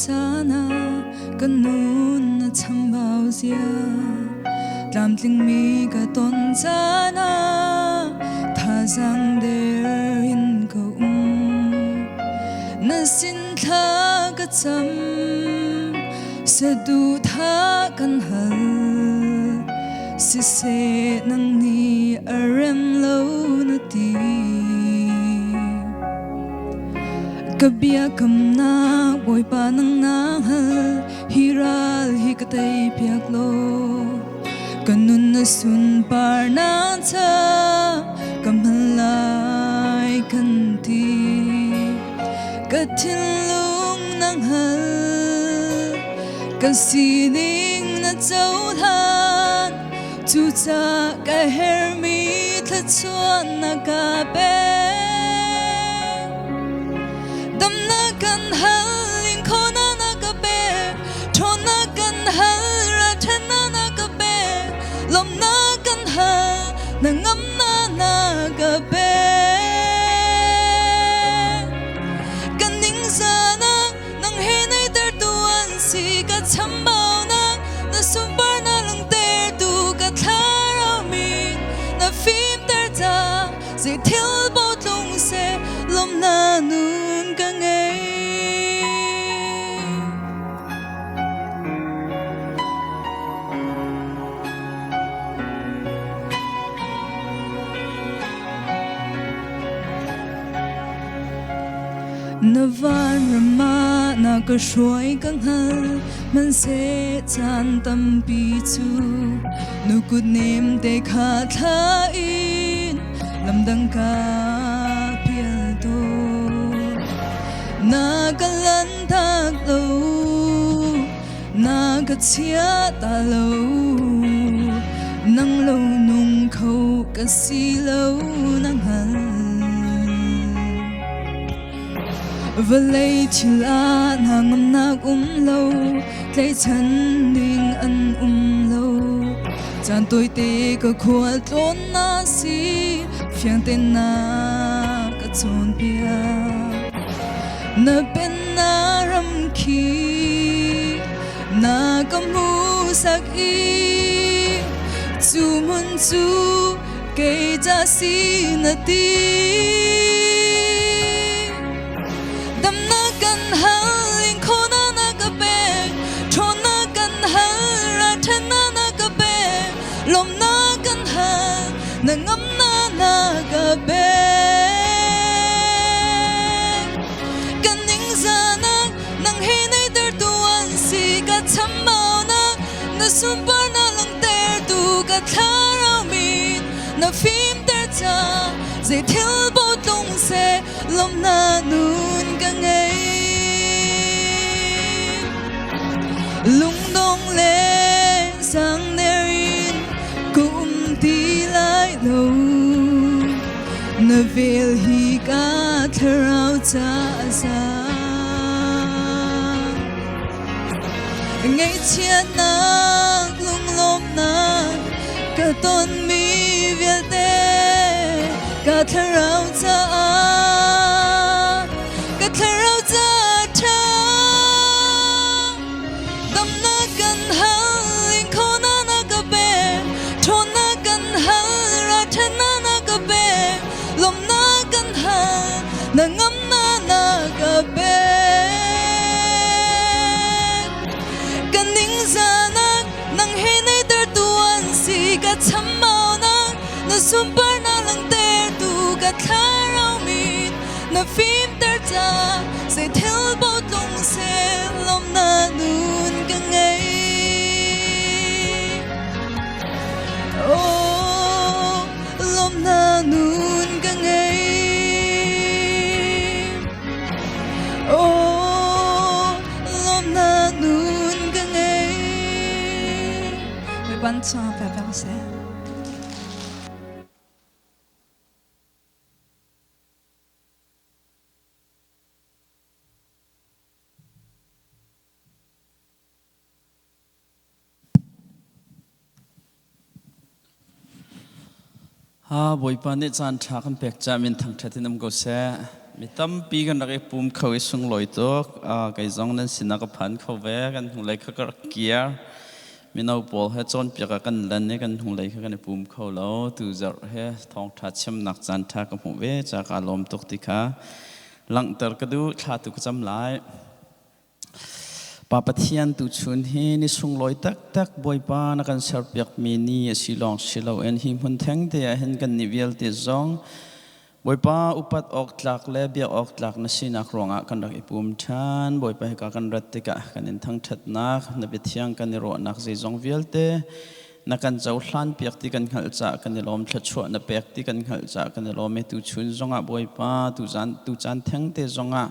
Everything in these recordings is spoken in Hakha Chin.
caan ah ka nun a chambau zia. Tlamtlingmi ka ton caan ah thazaang der in ka um. Na sin thla ka cam, saduhthah kan hal. Siseh nang nih a rem lo na ti. Ka biakamnak Bawipa nang na hngal, hi ral hi ka tei piak law. Ka nun na sunparnak ca ka hman lai kan ti. Ka thinlung na hngal, ka sining na cohlan, Cucaah ka herhmi thluachuah na ka pek. Damnak kan hal, inkhawhnak na ka pek. Ṭhawnnak kan hal, ralṭhatnak na ka pek. Lawmhnak kan hal, na ngamnak na ka pek. Kan ningzahnak nang he naihtertu an si, ka chambaunak na sunparnak langhtertu ka thlarau mi na fimter ca zei thil paoh tlung seh lawmhnak nun ka ngei. Na vanram ah na ka hruai ka hngal, hmanhseh caan tampi cu nu kut nem te kha thla in lamdang ka pial tawn. Na ka lantak lo, na ka chia ta lo, nang lo nung kho ka si lo na hngal. Vawlei thil ah hna ngamnak um lo, tlaihchan ning an um lo. Caan tawite ka khual tlawn na si, fiang tein na ka cawnpiak. Na pennak ram khi na ka hmuhsak i cu hmun cu kei ca si na ti. Damnak kan hal, inkhawhnak na ka pek, ṭhawnnak kan hal, ralṭhatnak na ka pek, lawmhnak kan hal, na ngamnak na ka pek. Kan ningzahnak nang he neihtertu an si, ka chambaunak na sunparnak langhtertu ka thlarau mit na fimter ca zei thil paoh tlung seh lawmhnak nun ka ngei. Lungdong le sangner in ka um ti lai lo. Na vel hi ka thlarau ca a za. Ngaihchiatnak lunglawmhnak ka tonmi vialte ka thlarau caah ka thlarau caah ṭha damnak kan hal inkhawhnak na ka pek ṭhawnnak kan hal ralṭhatnak na ka pek lawmhnak kan hal na ngamnak na ka pek. Ka ningzahnak nang he neihtertu an si, ka chambaunak na sunparnak langhtertu ka thlarau mit na fimter ca zei thil paoh tlung seh lawmhnak nun ka ngei. Oh, lawmhnak nun ka ngei. Oh, lawmhnak nun ka ngei. Bawipa chungah pe pek seh. Ha Bawipa nih caan ṭha kan pek caah min thangṭhat in um ko seh. Mi tampi kan rak i pum kho i sunglawi tuk. Kei zong nan sinah ka phan kho ve. Kan hnulei kha ka rak kir. Mino pawl he cawnpiak ah kan lan i kan hnulei kha kan i pum kho lo. Tu zarh he thawngṭha chimnak caan ṭha ka hmuh ve ca kaa lawm tuk ti kha langhter ka duh. Thla tu ka cam lai. Pa Pathian tuchun hi ni sunglawi taktak Bawipa na kan serpiakmi ni a si lawng si loin hi hmun thengte ah hin kan nih vialte zong Bawipa upat awk tlak le biak awk tlak na sinak ruangah kan rak i pum ṭhan. Bawipa hika kan rat tikah kan in thangṭhatnak, na biathiang kan i ruahnak zeizong vialte na kan cohlan piak ti kan hngalh caah kan i lawm, thluachuah na pek ti kan hngalh caah kan i lawm i tuchun zongah Bawipa tucaan thengte zongah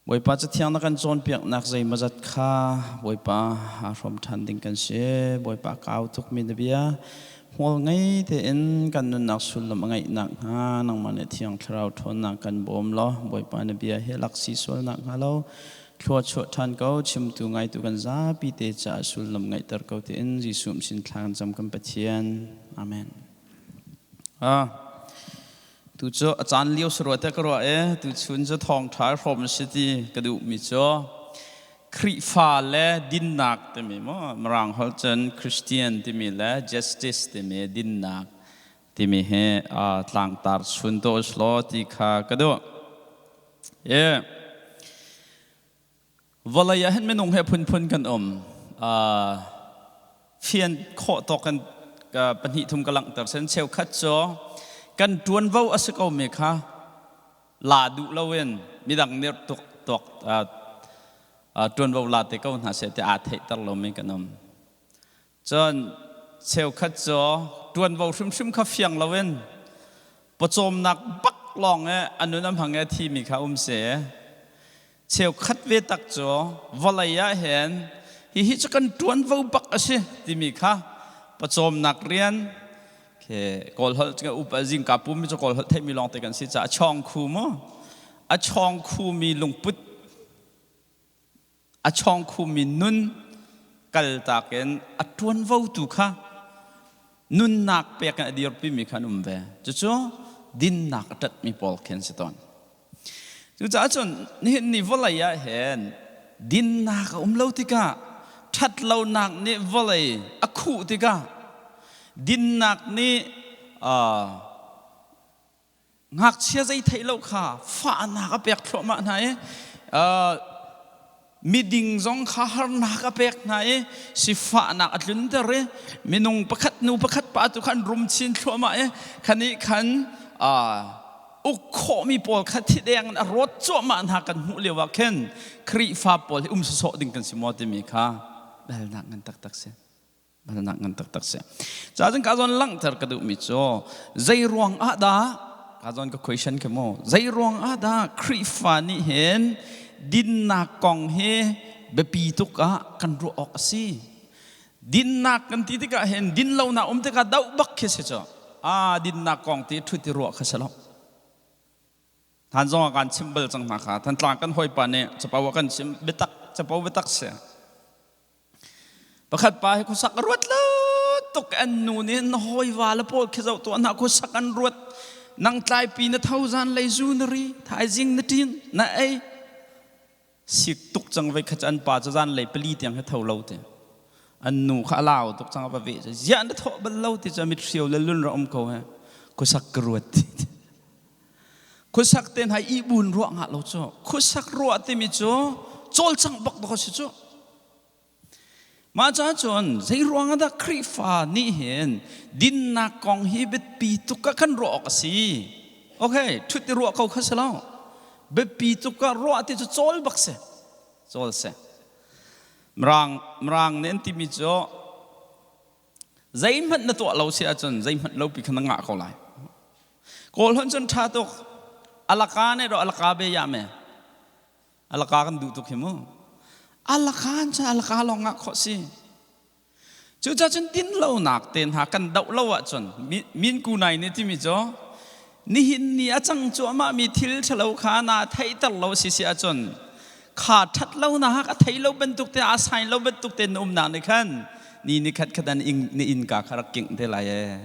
Bawipa Cathiang na kan cawnpiaknak zeimawzat kha Bawipa aa hrawm ṭhan ding kan si. Bawipa kau tukmi na bia hmual ngei tein kan nunnak sullam a ngeih nakhnga nangmah nih Thiang Thlarau ṭhawnnak kan bawm law Bawipa na bia hi laksi sual nakhnga lo thlua chuah ṭhan ko chimtu ngaitu kan zapi te caah sullam ngeihter ko tiin Jesuh sin thla kan cam kan Pathian. Amen. Ah. Tu cu a caan lio sarua te ka ruah i tuchun cu thawngṭha i hrawm a si ti ka duhmi cu Khrihfa le dinnak timi maw Mirang holh cun Christian timi le justice timi dinnak timi hi tlangtar chun to law ti kha ka duh. Yeah. Vawlei ah hin minung he phunphun kan um. Fian khawh tawk kan pahnih thum ka langhter sen cheukhat cu kan ṭuanvo a si ko mi kha la duh loin midang nih tuk tuak ṭuanvo la te ko hna seh ti aa theihter lomi kan um. Cun cheukhat cu ṭuanvo hrimhrim kha fiang loin pawcawmnak bak lawng i a nun a hmang i a thimi kha um si. Cheukhat ve tak cu vawlei ah hin hihi cu kan ṭuanvo bak a si timi kha pawcawmnak rian ke Kawl holh upa zingka pum cu Kawl holh theihmi lawngte kan si caah a chawng khu mu a chawng khumi lungput A chawngkhumi nun kaltak in a ṭuanvo tu kha nunnak pek in a dirpimi kha an um ve. Cucu dinnak a ṭatmi pawl khi an si tawn. Cucaah cun nihin ni vawlei ah hin dinnak a um lo tikah ṭhatlonak nih vawlei a khuh tikah dinnak nih Ngakchia zei theih lo kha fahnak a pek thluahmah hna i miding zong kha harnak a pek hna i sifahnak a tlunter i minung pakhat nu pakhat pa tu khan rum chin thluahmah i khan i khan uk khawhmi pawl kha thideng in a rawt cuahmah hna kan hmuh lio ah khin Khrihfa pawl hi um sawsawh ding kan si maw timi kha biahalnak ngan taktak si. Nak ngan taktak si. Ca cun ka zawn langhter ka duhmi cu zei ruang ah dah ka zawn ka question ke mu zei ruang ah dah Khrihfa nih hin dinnak kong hi biapi tuk ah kan ruah awk a si. Dinnak kan ti tikah hin din lonak um tikah doh bak khi si cu. Ah dinnak kong ti ṭhut i ruah kha si lo. Than zong ah kan chim bal cang hna kha. Thantlang kan hawipa nih capo ah kan chim biatak capo biatak si. Pakhat pa hi khuasak a ruat lo tuk an nu nih na hawiva le pawl khi zoh tuah hna khuasak an ruat nang tlaipi na tho zan lei zu na ri thaizing na ṭin na ei sik tuk cang voi khat an pa cu zan lei pali tiang hi tho lo ti an nu kha a lau tuk cang a va ve ziah na thawh bal lo ti cu mit hrio le lun ra um ko he khuasak ka ruat ti khuasak te hna ihbun ruah ngah lo cu khuasak ruah timi cu cawlcangh bak dawk a si cu Mah caah cun zei ruang ah dah Khrihfa nih hin dinnak kong hi biapi tuk ah kan ruah awk a si? Okay, ṭhut i ruah ko kha si lo. Biapi tuk ah ruah ti cu cawl bak si. Cawl si. Mirang, mirang nih an timi cu zeihmanh na tuah lo si ahcun zeihmanh lo pi kha na ngah ko lai. Kawl hon cun ṭha tuk. Alaka ne ro alaka be ya me. Alaka kan duh tuk hi mu. Alaka an cu alaka lawng ngah khawh si. Cucaah cun dinlonak te hna kan doh lo ahcun min ku nai nih timi cu nihin ni a cang cuahmah mi thil ṭhalo kha naa theihter lo si si ahcun kha ṭhat lonak a thei lo bantuk te aa sai lo bantuk te na umnak nih khan ni ni khat khat an ni innka kha rak kingh te lai ee.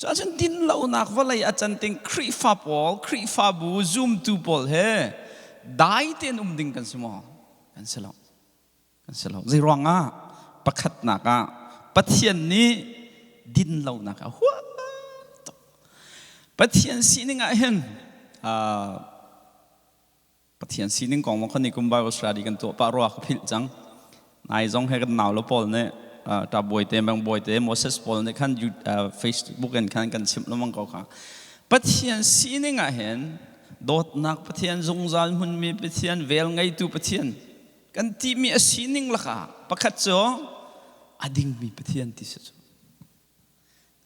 Cuahcun dinlonak vawlei a can ting Khrihfa pawl, Khrihfabu zumtu pawl he dai tein um ding kan si maw? Kan si lo. Kan si lo. Zei ruangah? Pakhatnak ah Pathian nih dinlonak a huat tuk. Pathian sining ah hin Pathian sining kong kha nikum Bible study kan tuah pah rua ka philh cang. Nai zong he kan nau le pawl nih ta bawi te bang bawi te Moses pawl nih khan Facebook in khan kan chimh lengmang ko kha. Pathian sining ah hin dawtnak Pathian zungzal hmunmi Pathian vel ngeitu Pathian kan timi a sining lakah pakhat cu a dingmi Pathian ti si cu.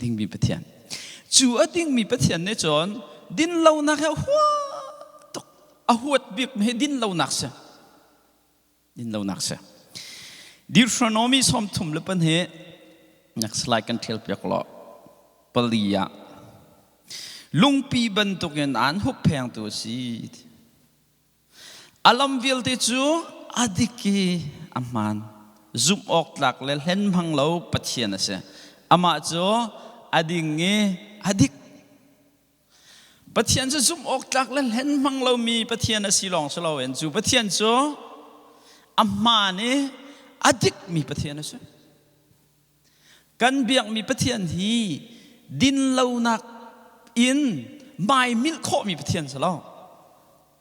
Dingmi Pathian. Cu a dingmi Pathian nih cun dinlonak he hua tuk a huat bik mi hi dinlonak si. Dinlonak si. Deuteronomy 32 next slide kan ṭhial piak law pali ah lungpi bantukin aan hupphengtu a si. A lam vialte cu a dik i a hmaan. Zumh awk tlak le hlen hmang lo Pathian a si. Amah cu a ding i a dik. Pathian cu zumh awk tlak le hlen hmang lomi Pathian a si lawng si loin cu Pathian cu a hmaan i a dikmi Pathian a si. Kan biakmi Pathian hi dinlonak in maimilh khawhmi Pathian si lo.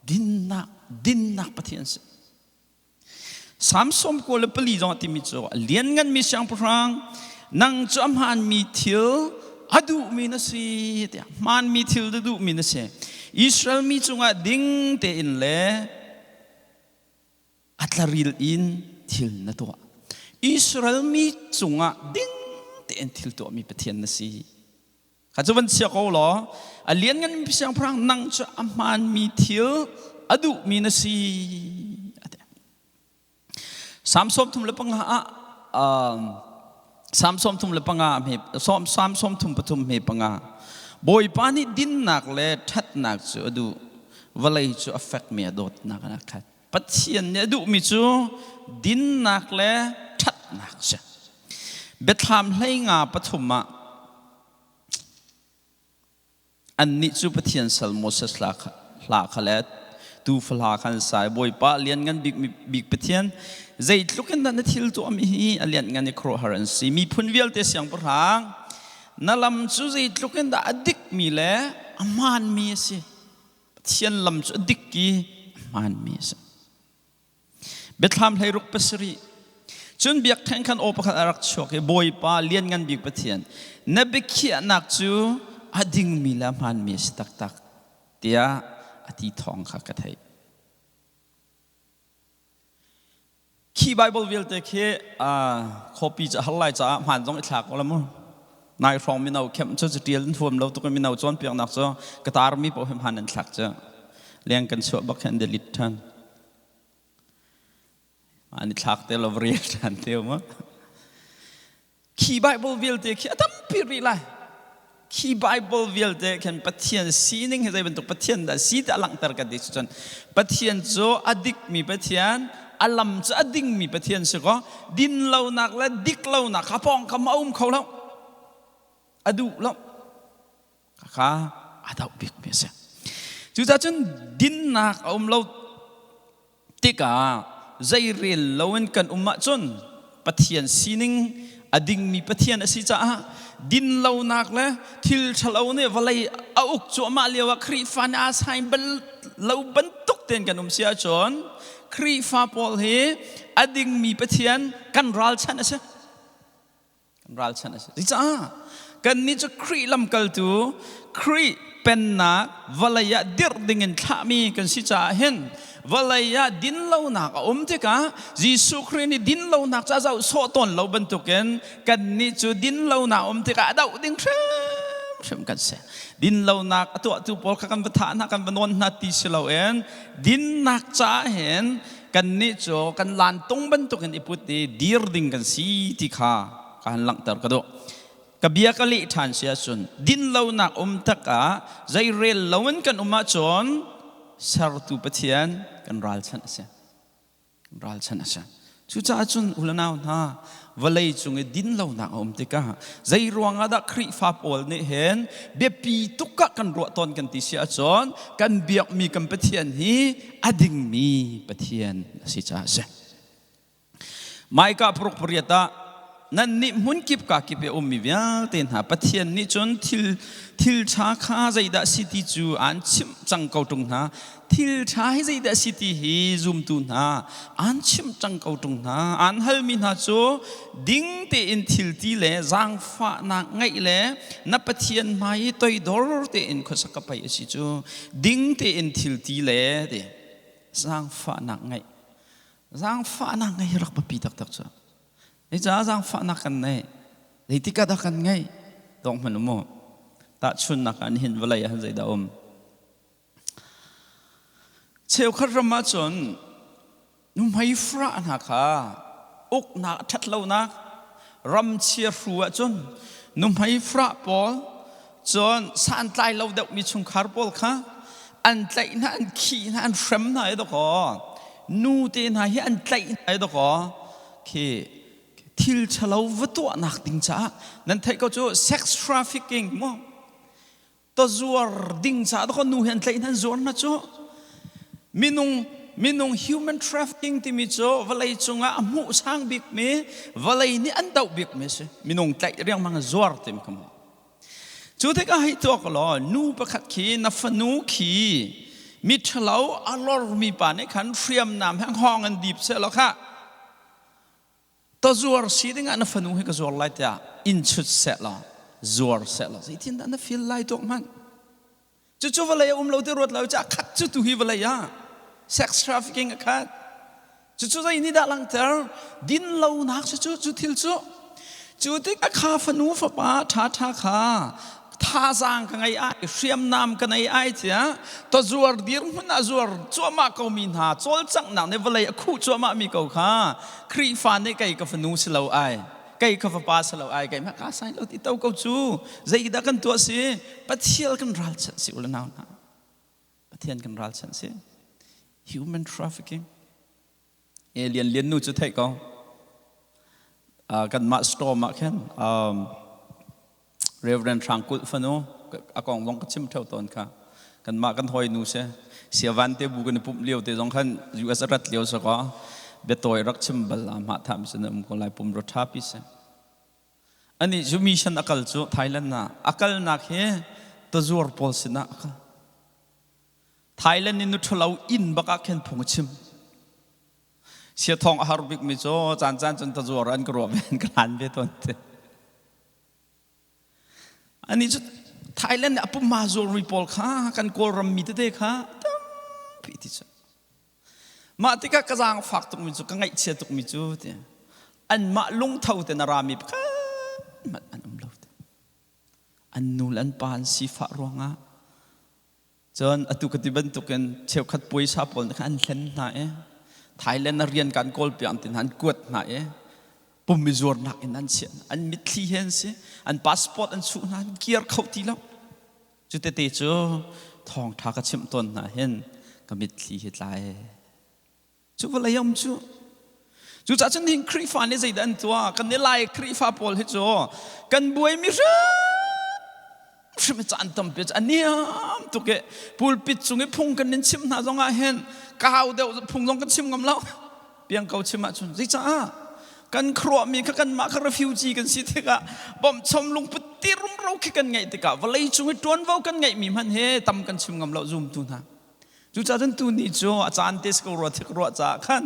Dinnak, dinnak Pathian si. Salm 94 zong a timi cu a liannganmi siangpahrang nang cu a hmaanmi thil a duhmi na si tiah hmaanmi thil na duhmi na si. Israel mi cungah ding tein le a tlaril in thil na tuah. Israel mi cungah ding tein thil tuahmi Pathian na si. Kha cu van chia ko law a lianngan siangpahrang nang cu a hmaanmi thil a duhmi na si. Salm 35 ah Salm 35 hme Salm 33 hme panga Bawipa nih dinnak le ṭhatnak cu a duh vawlei cu a fekmi a dawtnak in a khat. Pathian nih a duhmi cu dinnak le ṭhatnak a si. Biathlam hleinga pathum ah annih cu Pathian sal Moses hla kha le tuufa hla kha an sa i Bawipa lianngan bik Pathian zeitluk in dah na thil tuahmi hi a lianngan i khuaruahhar an si. Miphun vialte siangpahrang na lam cu zeitluk in dah a dikmi le a hmaanmi a si. Pathian lam cu a dik i a hmaanmi a si. Biathlam 67 Cun biakṭheng khan aw pakhat a rak chuak i Bawipa lianngan bik Pathian na biakhiahnak cu a dingmi le a hmaanmi a si taktak tiah a ti thawng kha ka theih. Khi Bible vialte khi copy cu a har lai caah hmaan zong i thlak ko la mu. Nai hrawng mino khem cu catial in huam lo tuk in mino cawnpiaknak cu ka tarmi paoh hi hmaan an thlak cu. Leng kan chuah bak hin delete ṭhan. An i thlak te lo rel ṭhan te mu. Khi Bible vialte khi a tampi rih lai. Khi Bible vialte khan Pathian sining hi zei bantuk Pathian dah si ti a langhter kan ti cun Pathian cu a dikmi Pathian, a lam cu a dingmi Pathian si kaw dinlonak le diklonak kha pawngkam a um kho lo. A duh lo. Kha a doh bikmi a si. Cucaah cun dinnak a um lo tikah zeirel loin kan um ahcun Pathian sining a dingmi Pathian a si caah dinlonak le thil ṭhalo nih vawlei a uk cuahmah lio ah Khrihfa nih aa sai bal lo bantuk tein kan um si ahcun Khrihfa pawl hi a dingmi Pathian kan ralchanh a si. Kan ralchanh a si. Zeicah? Kannih cu Khrih lamkaltu, Khrih pennak vawlei ah dirh dingin thlahmi kan si caah hin vawlei ah dinlonak a um tikah Jesuh Khrih nih dinlonak cu a zoh sawh tawn lo bantukin kannih cu dinlonak a um tikah a doh ding hrimhrim kan si. Dinlonak a tuahtu pawl kha kan va thah hna, kan va nawn hna ti si loin dinnak caah hin kannih cu kan lantung bantukin i put i dir ding kan si ti kha ka han langhter ka duh. Ka bia ka leh ṭhan si ahcun dinlonak um tak ah zeirel loin kan um ahcun sertu Pathian kan ralchanh a si. Kan ralchanh a si. Cucaah cun u le nau hna, vawlei cung i dinlonak a um tikah zei ruangah dah Khrihfa pawl nih hin biapi tuk ah kan ruah tawn kan ti si ahcun kan biakmi kan Pathian hi a dingmi Pathian a si caah a si. Maika paruk pariat ah nannih hmunkip kakip i a ummi vialte hna Pathian nih cun thil thil ṭha kha zeidah si ti cu aan chimh cang ko ṭung hna. Thil ṭha hi zeidah si ti hi zumtu hna aan chimh cang ko ṭung hna. Aan halmi hna cu ding tein thil ti le zaangfahnak ngeih le na Pathian hmai i toidor tein khuasak ka pei a si cu ding tein thil ti le ti zaangfahnak ngeih. Zaangfahnak ngeih hi rak biapi taktak cu. Zeicah zaangfahnak kan neih? Zeitik ah dah kan ngeih? Tawng hmanh u mu. Tahchunhnak ah nihin vawlei ah zeidah um? Cheukhat ram ahcun nuhmei farah hna kha uknak a ṭhat lonak ram chia hru ahcun nuhmei farah pawl cun santlai lo deuhmi chungkhar pawl kha an tlaih hna, an khih hna, an hrem hna i dawkaw nu te hna hi an tlaih hna i dawkaw khi thil ṭhalo va tuahnak ding caah nan theih ko cu sex trafficking mu tazuar ding caah dawkaw nu hi an tlaih hna, an zuar hna cu. Minung minung human trafficking timi cu vawlei cungah a hmuh sang bikmi, vawlei nih an doh bikmi a si. Minung tlaih riangmang zuar timi kha mu. Cu tikah hei tuak law nu pakhat khi na fanu khi miṭhalo a lormi pa nih khan hriamnam he hngawng an dip seh law khah tazuar si dingah na fanu hi ka zuar lai tiah in chut seh law zuar seh law zeitindah na feel lai tuak hmanh. Cucu vawlei a um lo ti ruat lo cu a khat cu tu hi vawlei ah sex trafficking a khat. Cucu zei nih dah langhter? Dinlonak cu cu thil cu. Cu tik a kha fanu fapa ṭhaṭha kha thazaang ka ngei ai, hriamnam ka nei ai tiah tazuar dirhmun ah zuar cuahmah ko mi hna cawlcanghnak nih vawlei a khuh cuahmah mi ko kha Khrihfa nih kei ka fanu si lo ai, kei ka fapa si lo ai, keimah ka sai lo ti to ko cu zeidah kan tuah si? Pathian kan ralchanh si u le nau hna. Pathian kan ralchanh si. Human trafficking. E lian lian nu cu theih ko. Kanmah storm ah khin Reverend Hrang Kulh fanu a kong zong ka chim theo tawn kha. Kanmah kan hawi nu si. Siavan te bu kan i pumh lio te zong khan US a rat lio sa ko. Biatawi rak chim bal ah mah tham sin um ko lai pum ro tha pi si. Anih cu mission a kal cu Thailand ah a kalnak hi tazuar pawl sinah a kal. Thailand in nu ṭhalo inn bak ah khin phung a chim. Siathawng a har bikmi cu caan caan cun tazuar an ka ruah ve an ka hlan ve tawn te. Anih cu Thailand a pumma zuarmi pawl kha kan Kawlram mi tete kha tampi ti cu. Mah tikah ka zaangfak tukmi cu ka ngaihchia tukmi cu ti anmah lungtho ten a rami pakhat hmanh an um lo ti. An nu le an pa an sifah ruangah cun atu ka ti bantukin cheukhat puaisa pawl nih khan an hlen hna i Thailand a rian kan kawl piak ti hna an kuat hna i pum i zuarnak in an chiah an mitthli he an si, an passport an chuh hna, an kir kho ti lo. Cu tete cu thawngṭha ka chimh tawn hna hin ka mitthli hi tla ee. Cu vawlei um cu. Cucaah cun nihin Khrihfa nih zeidah an tuah? Kan i Lai Khrihfa pawl hi cu kan buaimi hrimhrim caan tampi cu a niam tuk i pulpit cung i phung kan in chimh hna zong ah hin kau deuh phung zong kan chim ngam lo. Piang ko chim ahcun zeicah kan khuaruahmi kha kanmah kha refugee kan si tikah bawmhchom lungput ti rumro khi kan ngeih tikah vawlei cung i ṭuanvo kan ngeihmi hmanh he tam kan chim ngam lo zumtu hna. Cucaah cun tuni cu a caan te si ko rua thik ruah caah khan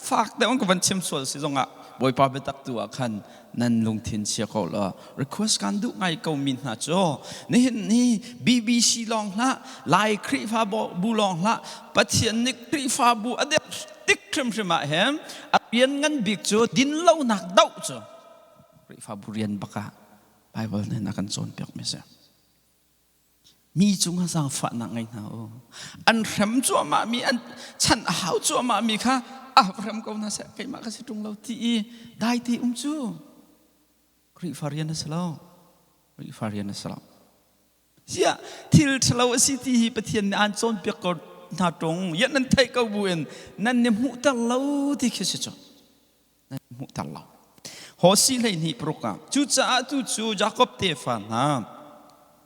fak deuh in ka van chim sual si zongah Bawipa biatak tu ah khan nan lungthin chia ko law request kan duh ngai ko mi hna cu nihin ni BBC lawng hlah, Lai Khrihfabu lawng hlah, Pathian nih Khrihfabu a deuh tik hrimhrim ah hin a rian ngan bik cu dinlonak doh cu Khrihfabu rian bak ah Bible nih a kan cawnpiak mi si. Mi cungah zaangfahnak ngei hna u. An hrem cuahmah mi, an chan a hau cuahmah mi kha a hrem ko hna seh, keimah ka si ṭung lo ti i dai te um cu Khrihfa rian a si lo. Khrihfa rian a si lo. Ziah thil ṭhalo a si ti hi Pathian nih aan cawnpiak ko hna ṭung. Iah nan theih ko bu in nan ni hmuhter lo ti khi si cu. Nan hmuhter lo. Hosi 12 paruk ah cucaah tu cu Jakob tefa hna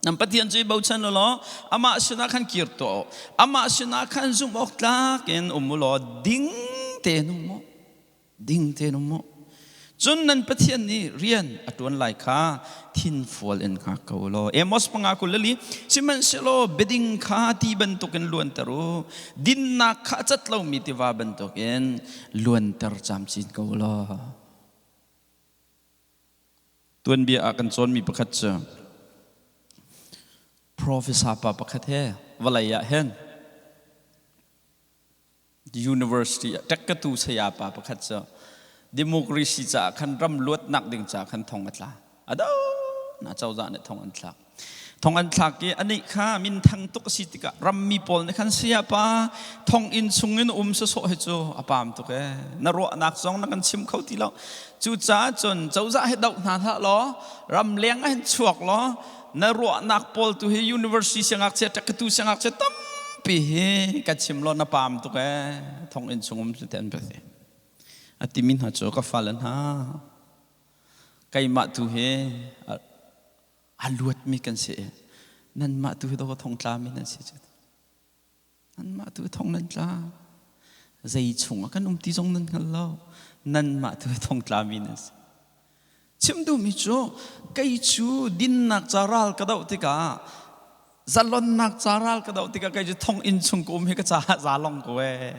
nan Pathian cu i bochan u law amah sinah khan kir tuah u. Amah sinah khan zumh awk tlak in um u law ding tein um u. Ding tein um u. Cun nan Pathian nih rian a ṭuan lai kha thinfual in hngak ko u law. Amos panga 24 sihmanhsehlaw biading kha ti bantukin luanter u. Dinnak kha a cat lomi tiva bantukin luanter camcin ko u law. Tuanbia ah kan cawnmi pakhat cu Professor pa pakhat he vawlei ah hin University ah ṭekkatu sayapa pakhat cu democracy caah khan ram luatnak ding caah khan thong a tla. A do na cozah nih thong an thlak. Thong an thlak i anih kha minthang tuk a si tikah rammi pawl nih khan sayapa thonginn chungin um sawsawh hi cu a pam tuk ee. Na ruahnak zong na kan chim kho ti lo. Cucaah cun cozah hi doh hna hlah law ramleng ah hin chuak law na ruahnak pawl tu hi university siangngakchia ṭekkatu siangngakchia tampi hi ka chim law na paam tuk ee thonginn chung um te an ti a timi hna cu ka fale hna keimah tu hi a luatmi kan si nanmah tu hi dawh thong tlami nan si cu Nanmah tu thong nan tla. Zei chungah kan um ti zong nan hngal lo. Nanmah tu thong tlami nan si. Chim duhmi cu kei cu dinnak ca ral ka doh tikah zalonnak ca ral ka doh tikah kei cu thonginn chung ka um hi ka caah zalong ko ee.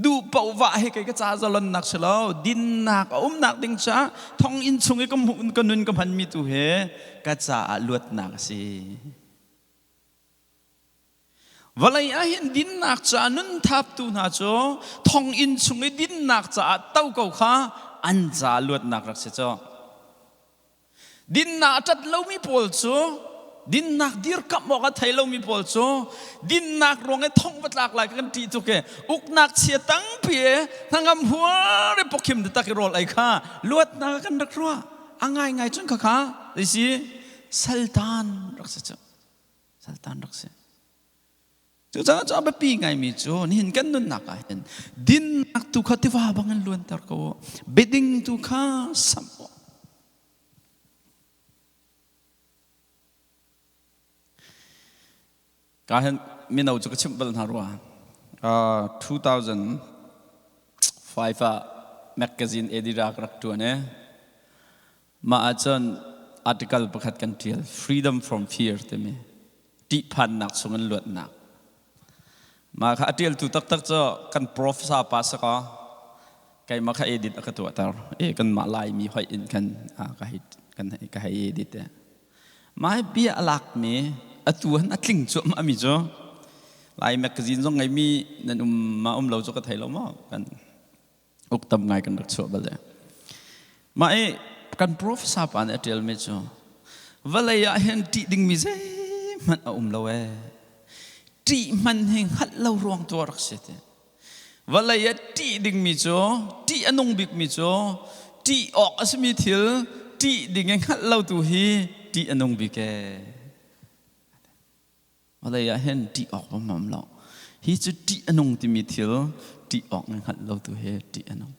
Duh paoh vah hi kei ka ca zalonnak si lo. Dinnak a umnak ding caah thonginn chung i ka hmuh ka nun ka hmanmi tu hi ka caah luatnak a si. Vawlei ah hin dinnak caah nun thaptu hna cu thonginn chung i dinnak caah to ko kha an ca luatnak rak si cu. Dinnak a ṭat lomi pawl cu dinnak dirkamh awk a thei lomi pawl cu dinnak ruang i thong va tlak lai kan ṭih tuk i uknak chia tangpi i hnangam huar i pawkhim taktak i rawl ei kha luatnak kan rak ruah. A ngaingai cun khakha zeisi saltan rak si cu. Saltan rak si. Cucaah cu a biapi ngaimi cu nihin kan nunnak ah hin dinnak tu kha tiva bangin luanter ko u. Biading tu kha samh u. Ka hin mino cu ka chimh bal hna rua. 2005 ah magazine editor ka rak ṭuan i Mah ahcun article pakhat kan ṭial, Freedom from Fear timi ṭihphannak chungin luatnak. Mah kha a ṭialtu taktak cu kan professor pa si kaw keimah kha edit a ka tuahter. E kanmah Laimi hoih in khan ka hei kan ka hei edit. Mah hi bia a lakmi atu han a tling cuahmah mi cu Lai magazine zong ngeimi nan um ma um lo cu ka thei lo maw kan uk tam ngai kan rak chuah bal e. Mah i kan professor pa nih a ṭialmi cu vawlei ah hin ṭih dingmi zeihmanh a um lo ee. Ṭih hman hi hngalh lo ruang tu a rak si ti. Vawlei ah ṭih dingmi cu ṭih a nung bikmi cu ṭih awk a simi thil ṭih ding i hngalh lo tu hi ṭih a nung bik ee. Vawlei ah hin ṭih awk va mam lo. Hi cu ṭih a nung timi thil ṭih awk na hngalh lo tu hi ṭih a nung.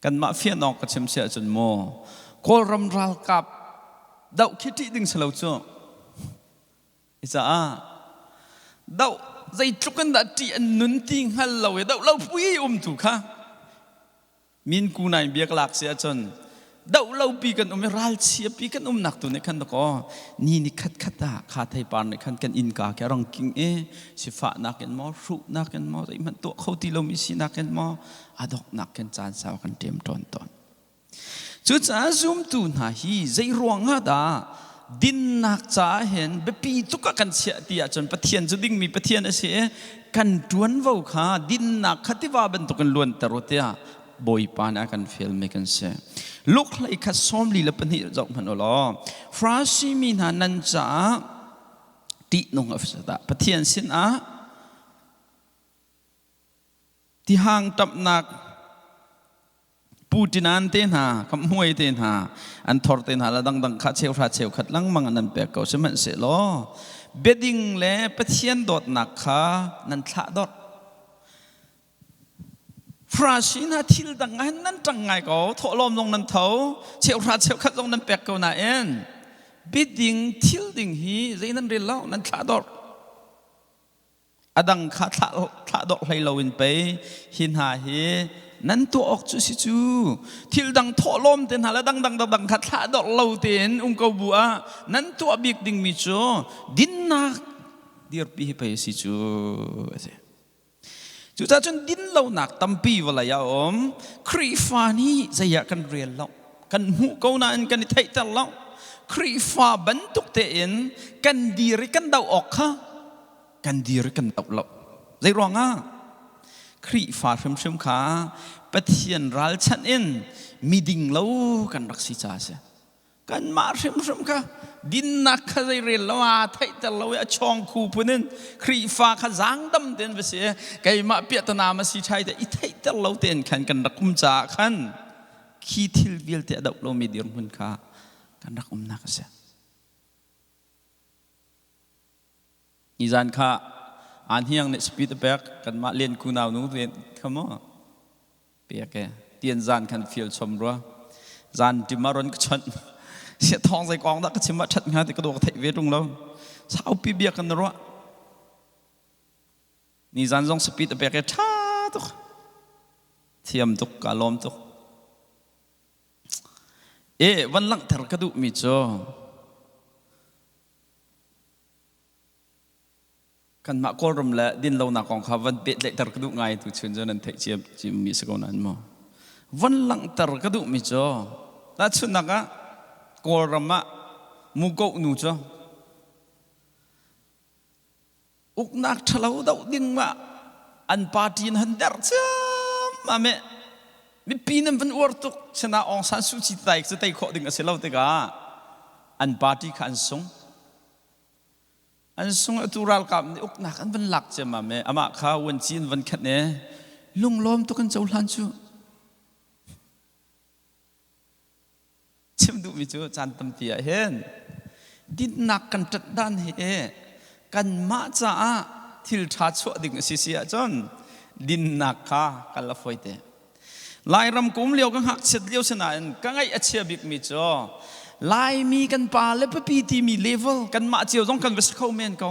Kanmah fian awk ka chim si ahcun maw Kawlram ralkap doh khi ṭih ding si lo cu. Hi caah doh zeitluk in dah ṭih an nun ti hngal lo i doh lo pui um tu kha Min ku nai bia ka lak si ahcun doh lopi kan um i ralchia pi kan umnak tu nih khan dakaw ni ni khat khat ah kha theipar nih khan kan innka khi a rong king i sifahnak in maw hruhnak in maw zeihmanh tuah kho ti lomi sinak in maw a donghnak khin caan sau kan ṭem tawn tawn. Cucaah zumtu hna hi zei ruangah dah dinnak caah hin biapi tuk ah kan chiah ti ahcun Pathian cu dingmi Pathian a si i kan ṭuanvo kha dinnak kha tiva bantukin luanter u tiah Bawipa nih a kan fialmi kan si. Luke hlei khat 42 zoh hmanh u law Farasi mi hna nan caah ṭihnung a si dah Pathian sinah Tihang ṭamhnak Putinan te hna, khamhmuai te hna, an thor te hna le dangdang kha cheuhra cheukhat lengmang an pek ko. Sihmanhsehlaw biading le Pathian dawtnak kha nan thlah dawt. Farasi hna thil dang ah hin nan ṭang ngai ko, thawhlawm zong nan tho, cheuhra cheukhat zong nan pek ko nain biading thil ding hi zei nan rel lo, nan thlah dawrh. A dang kha thlah dawrh hlei loin pei hi hna hi nan tuah awk cu si cu. Thil dang thawhlawm te hna le dangdang dangdang kha thlah dawrh lo tein um ko bu ah nan tuah bik dingmi cu dinnak dirpi hi pei a si cu a ti. Cucaah cun dinlonak tampi vawlei ah a um. Khrihfa nih zei ah kan rel lo. Kan hmuh ko nain kan i theihter lo. Khrihfa bantuk tein kan dir i kan doh awk kha kan dir i kan doh lo. Zei ruangah? Khrihfa hrimhrim kha Pathian ralchanh in miding lo kan rak si caah a si. Kanmah hrimhrim kha dinnak kha zei rel lo aa theihter lo i a chawng khu phun in Khrihfa kha zaangdam tein va si i keimah piahtana ma si ṭhai te i theihter lo tein khan kan rak um caah khan khi thil vialte a doh lomi dirhmun kha kan rak umnak a si. Nizan kha Aan Hiang nih speed a pek kanmah Lian Ku nau nu kha maw pek e tian zan khan fial chom rua zan ṭim ah ron ka chawnh sia thawng zei kong dah ka chim ah ṭhat hnga ti ka dawh ka theih ve ṭung lo saupi bia kan ruah ni zan zong speed a pek e ṭha tuk thiam tuk ka lawm tuk e van langhter ka duh mi cu Kanmah Kawlram le dinlonak kong kha van pehtlaihter ka duh ngai tu chun cu nan theih ciammi si ko nain mu. Van langhter ka duhmi cu tahchunhnak ah Kawlram ah muko nu cu uknak ṭhalo doh ding ah an party in han derh ciammam i mipi nan van uar tuk sinah Aung San Suu Kyi tai cu tei khawh ding a si lo tikah an party kha an sung. An sung atu ralkap nih uknak an van lak ciammam i amah kha vuanci an van khenh i lunglawm tuk an cohlan cu. Chim duhmi cu caan tampi ah hin dinnak kan ṭanh dan hi kanmah caah thil ṭha chuah ding a si si ahcun dinnak kha kal a fawi te. Lairam ka um lio ka ngakchiat lio sinain ka ngaih a chia bikmi cu Laimi kan pa le papi timi level kanmah cio zong kan va si kho men ko.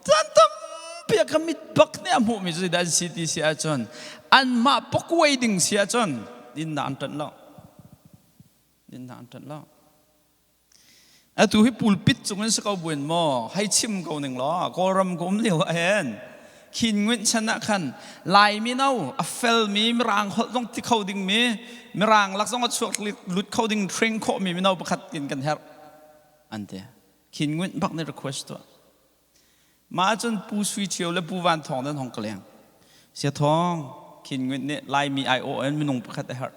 Caan tampi ah ka mit bak nih a hmuhmi cu zeidah an si ti si ahcun anmah pakuai ding si ahcun dinnak an ṭanh lo. Dinnak an ṭanh lo. Atu hi pulpit cung in si ko buin maw hei chim ko ning law Kawlram ka um lio ah hin khin nguinh chan ah khan Lai mino a felmi mirang holh zong ti kho dingmi mirang lak zong a chuak lut kho ding train khawhmi mino pakhat in kan herh an ti khin nguinh bak nih request tuah mah ahcun Pu Sui Ṭhio le Pu Van Thawng nan hong ka leng Sia Thawng khin nguinh nih Laimi aiawh in minung pakhat a herh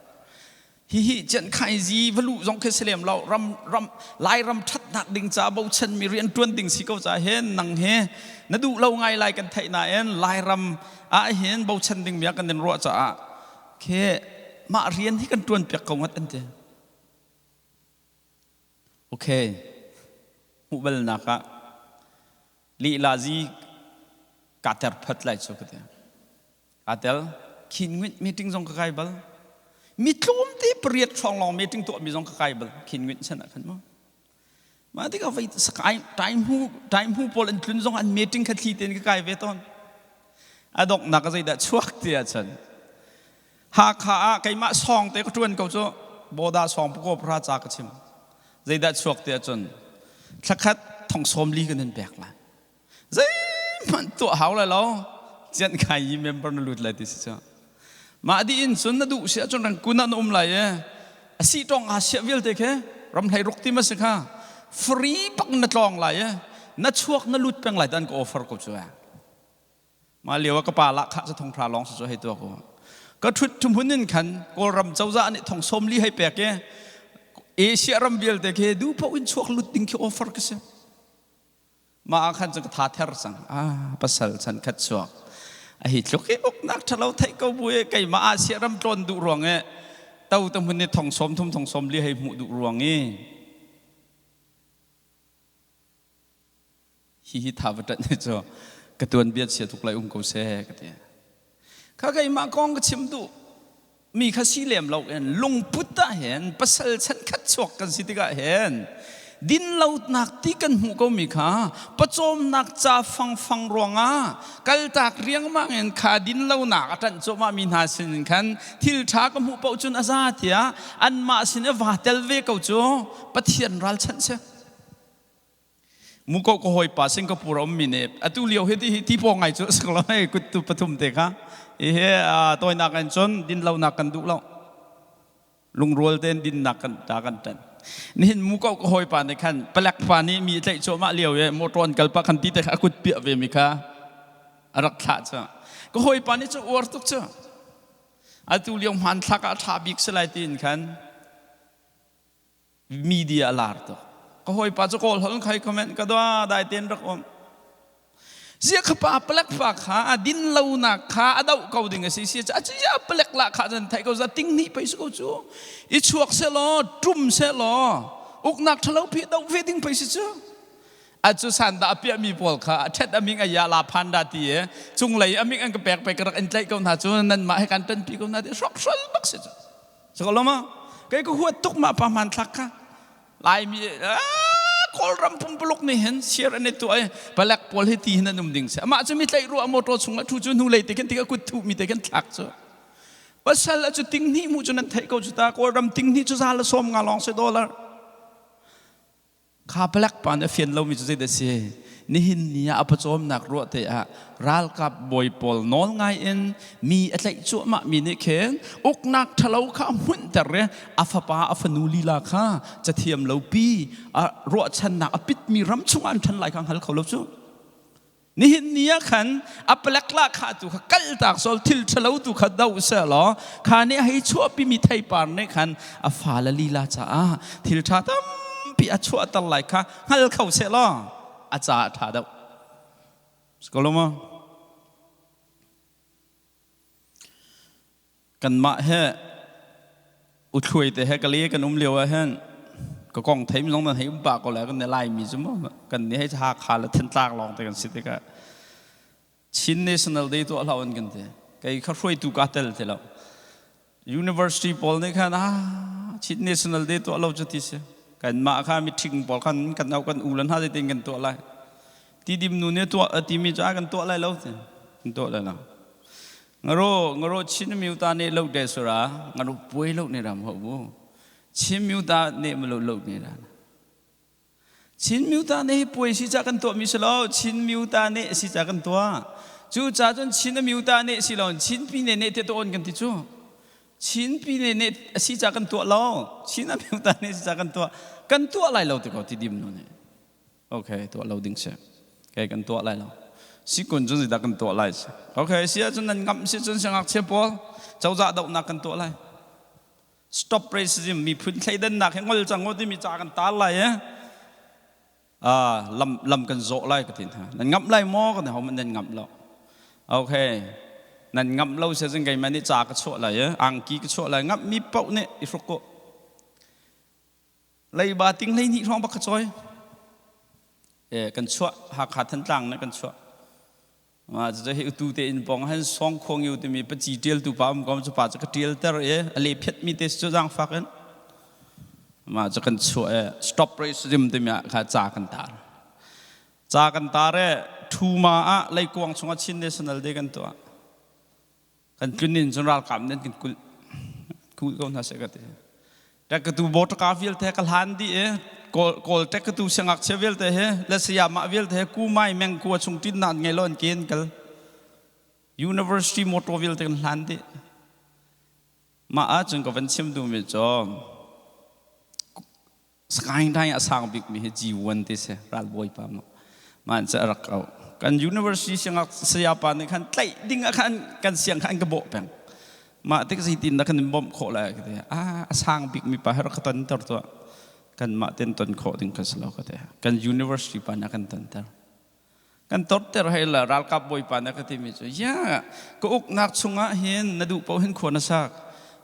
hihi ciankhai zi va luh zong khi si lem lo ram ram Lairam ṭhatnak ding ca bochan mi rian ṭuan ding si ko ca hin nang hi na duh lo ngai lai kan theih nain Lairam ah hin bochan ding mi ah kan in ruah caah khi mah rian hi kan ṭuan piak ko ngat an ti. Okay hmuh balnak ah lihla zi ka ter phat lai cu ka ti. Aa tel. Khin Ngunt meeting zong ka kai bal. Mi tlawmte pariat hrawng lawng meeting tuahmi zong ka kai bal. Khin Ngunt chan ah khan mu. Mah tikah vei sakai time hu time hu pawl an tlun zong an meeting kha thli tein ka kai ve tawn. A donghnak a zeidah chuak ti ahcun Hakha ah keimah sawng te ka ṭuan ko cu Boda sawng pukaw pra ca ka chim. Zeidah chuak ti ahcun thlakhat thong 40 kan in pek lai. Zeihmanh tuah hau lai lo. Cian khai yi member na lut lai ti si cu. Mah dih in cun na duh si ahcun rangkun ah na um lai i a si tong aa siah vialte khi ramhlei ruk ti ma si kha free bak na tlawng lai i na chuak na lut peng lai dan ka offer ko cu. Mah lio ah ka pa lah khah cu thong hra lawng si cu hei tuak u. Ka ṭhut ṭhumhun in khan Kawlram cozah nih thong 40 hei pek i Asia ram vialte khi duh paoh in chuak lut ding khi offer ka si. Mah ah khan cun ka tha ther cang. Ah, pasal chan khat chuak. A hi tluk hi uknak ṭhalo theih ko bu i keimah Asia ram tlawn duh ruang i to te hmun i thong 30 thong 40 hei hmuh duh ruang i hihi tha va ṭanh hi cu ka tuanbia chia tuk lai um ko seh ka ti. Kha keimah kong ka chim duh. Mi kha si lem lo in lungput ah hin pasal chan khat chuak kan si tikah hin dinlonak ti kan hmuh ko mi kha pawcawmnak ca fangfang ruangah kaltak riangmang in kha dinlonak a ṭanh cuahmah mi hna sin khan thil ṭha ka hmuh paoh cun a za tiah anmah sin i vaa tel ve ko cu Pathian ralchanh si. Muko ka hawipa Singapore a ummi nih atu lio hi ti ti paw ngai cu a si lo hei kut tu pathum te kha hi tawinak in cun dinlonak kan duh lo. Lungrual tein dinnak kan ta kan ṭan. Nihin muko ka hawipa nih khan palek pa nih mi tlaih cuahmah lio i motor an kal pah khan ti te kha a kut piah ve mi kha a rak thlah cu. Ka hawipa nih cu uar tuk cu. Atu lio hmanthlak ah a ṭha bik si lai tiin khan media a lar tuk. Ka hawipa cu kawl holh khai comment ka dua dai tein rak um. Zia kha pa palek pa kha a din lo nak kha a doh ko ding a si si a ci a palek la kha zan thai ko za ting ni pei su ko cu i chuak se law tum se law uknak thalo pi do ve ding pei si cu a cu san da pia mi pawl kha a thet aming a ya la phan da ti e cunglei aming an ka pek pe ka rak in tlaih ko hna cu nan mah he kan tan pi ko hna ti hrok hrol bak si cu so lo ma kei ka huat tuk ma pa hman thlak kha Laimi Kawlram pumpuluk nih hin share an i tuah i palek pawl hi ti hin an um ding si. Amah cu mi tlaih ruah motor chung ah thu cu hnu lei te khin tik a kut thuh mi te khin thlak cu. Pasal a cu ting hnih mu cu nan theih ko cu ta Kawlram ting hnih cu za le sawm nga lawng si dollar. Kha palek pa nih a fian lomi cu zeidah si? Nihin ni ah a pawcawmnak ruah te ah ralkap bawi pawl nawl ngai in mi a tlaih cuahmah mi nih khin uknak ṭhalo kha a hmunhter i a fapa a fanu lila kha cathiam lopi a ruahchannak a pitmi ram chungah an ṭhan lai kha hngal kho lo cu. Nihin ni ah khan a palek lah kha tu kha kaltak sol thil ṭhalo tu kha do seh law kha nih a hei chuahpimi theipar nih khan a fale lila caah thil ṭha tampi a chuahter lai kha hngal kho seh law a caah a ṭha deuh. Skolomo kanmah he uthluai te he kali kan um lio ah hin ka kong theim zong nan hei um pah ko lai kan ne Laimi cu mu kan ni hei Hakha le Thantlang lawng te kan si tikah Chin National Day tuah hlah an kan ti kei kha hruaitu ka tel ti lo University pawl nih khan ah Chin National Day tuah lo cu ti si kanmah kha miṭhing pawl khan kan au kan u le hna zeitin kan tuah lai tidim nu nih tuah timi cu ah kan tuah lai lo ti kan tuah lai lo ngaro ngaro Chin miuta nih lo de sura ngaro puai lo ne ram ho bu Chin miuta nih ma lo lo ne ra Chin miuta nih puai si ca kan tuah mi si lo Chin miuta nih si ca kan tuah cu ca cun Chin miuta nih si lo Chin pi ne nih te to on kan ti cu Chin pi ne nih si ca kan tuah lo Chin miuta nih si ca kan tuah kan tuah lai lo ti ko ti dim nu nih okay tuah lo ding si okay kan tuah lai lo si kun cun zeidah kan tuah lai si okay si ahcun nan ngamh si cun siangngakchia pawl cozah dohnak kan tuah lai Stop racism miphun thleidannak hi ngol cang u timi ca kan tar lai i lam lam kan zawh lai ka ti hna. Nan ngamh lai maw ka ti ho nan ngamh lo. Okay. Nan ngamh lo se cun keimah nih ca ka chuah lai i angki ka chuah lai ngamh mi paoh nih i hruk u. Leiba ting 12 hrawng bak ka cawi. Kan chuah Hakha Thantlang nih kan chuah. Mah cucu hi utu te in pong han song khuang yu timi paci tial tu pa um kom cu pa cu ka tial ter i a le phet mi te cu zaangfak in mah cu kan chuah i stop racism timi ah kha ca kan tar ca kan tar i thuma ah leikuang chungah Chin National Day kan tuah kan tlun in cun ralkap nan kan kulh kulh ko hna seh ka ti tek tu bawtaka vialte ka hlan dih i kawl tek tu siangngakchia vialte he le sayamah vialte he kumai meng kua chung tin nan ngei lo an ken kal university motor vialte kan hlan dih mah ahcun ka van chim duhmi cu Sakaing dai a sang bikmi hi G1 ti si ralbawi pa ma man cu a rak au kan university siangak saya pa nih khan tlaih ding ah khan kan siang khan ka bawh peng mah tik zeitin dah kan in bawmh khawh lai ka ti ah a sang bikmi pa he rak ka ton ter tuah kan mah ten ton khawh ding ka si lo ka ti kan university pa nih a kan ton ter kan torter hei la ralkap bawipa na ka timi cu ya ka uknak chungah hin na duh paoh hin khua na sak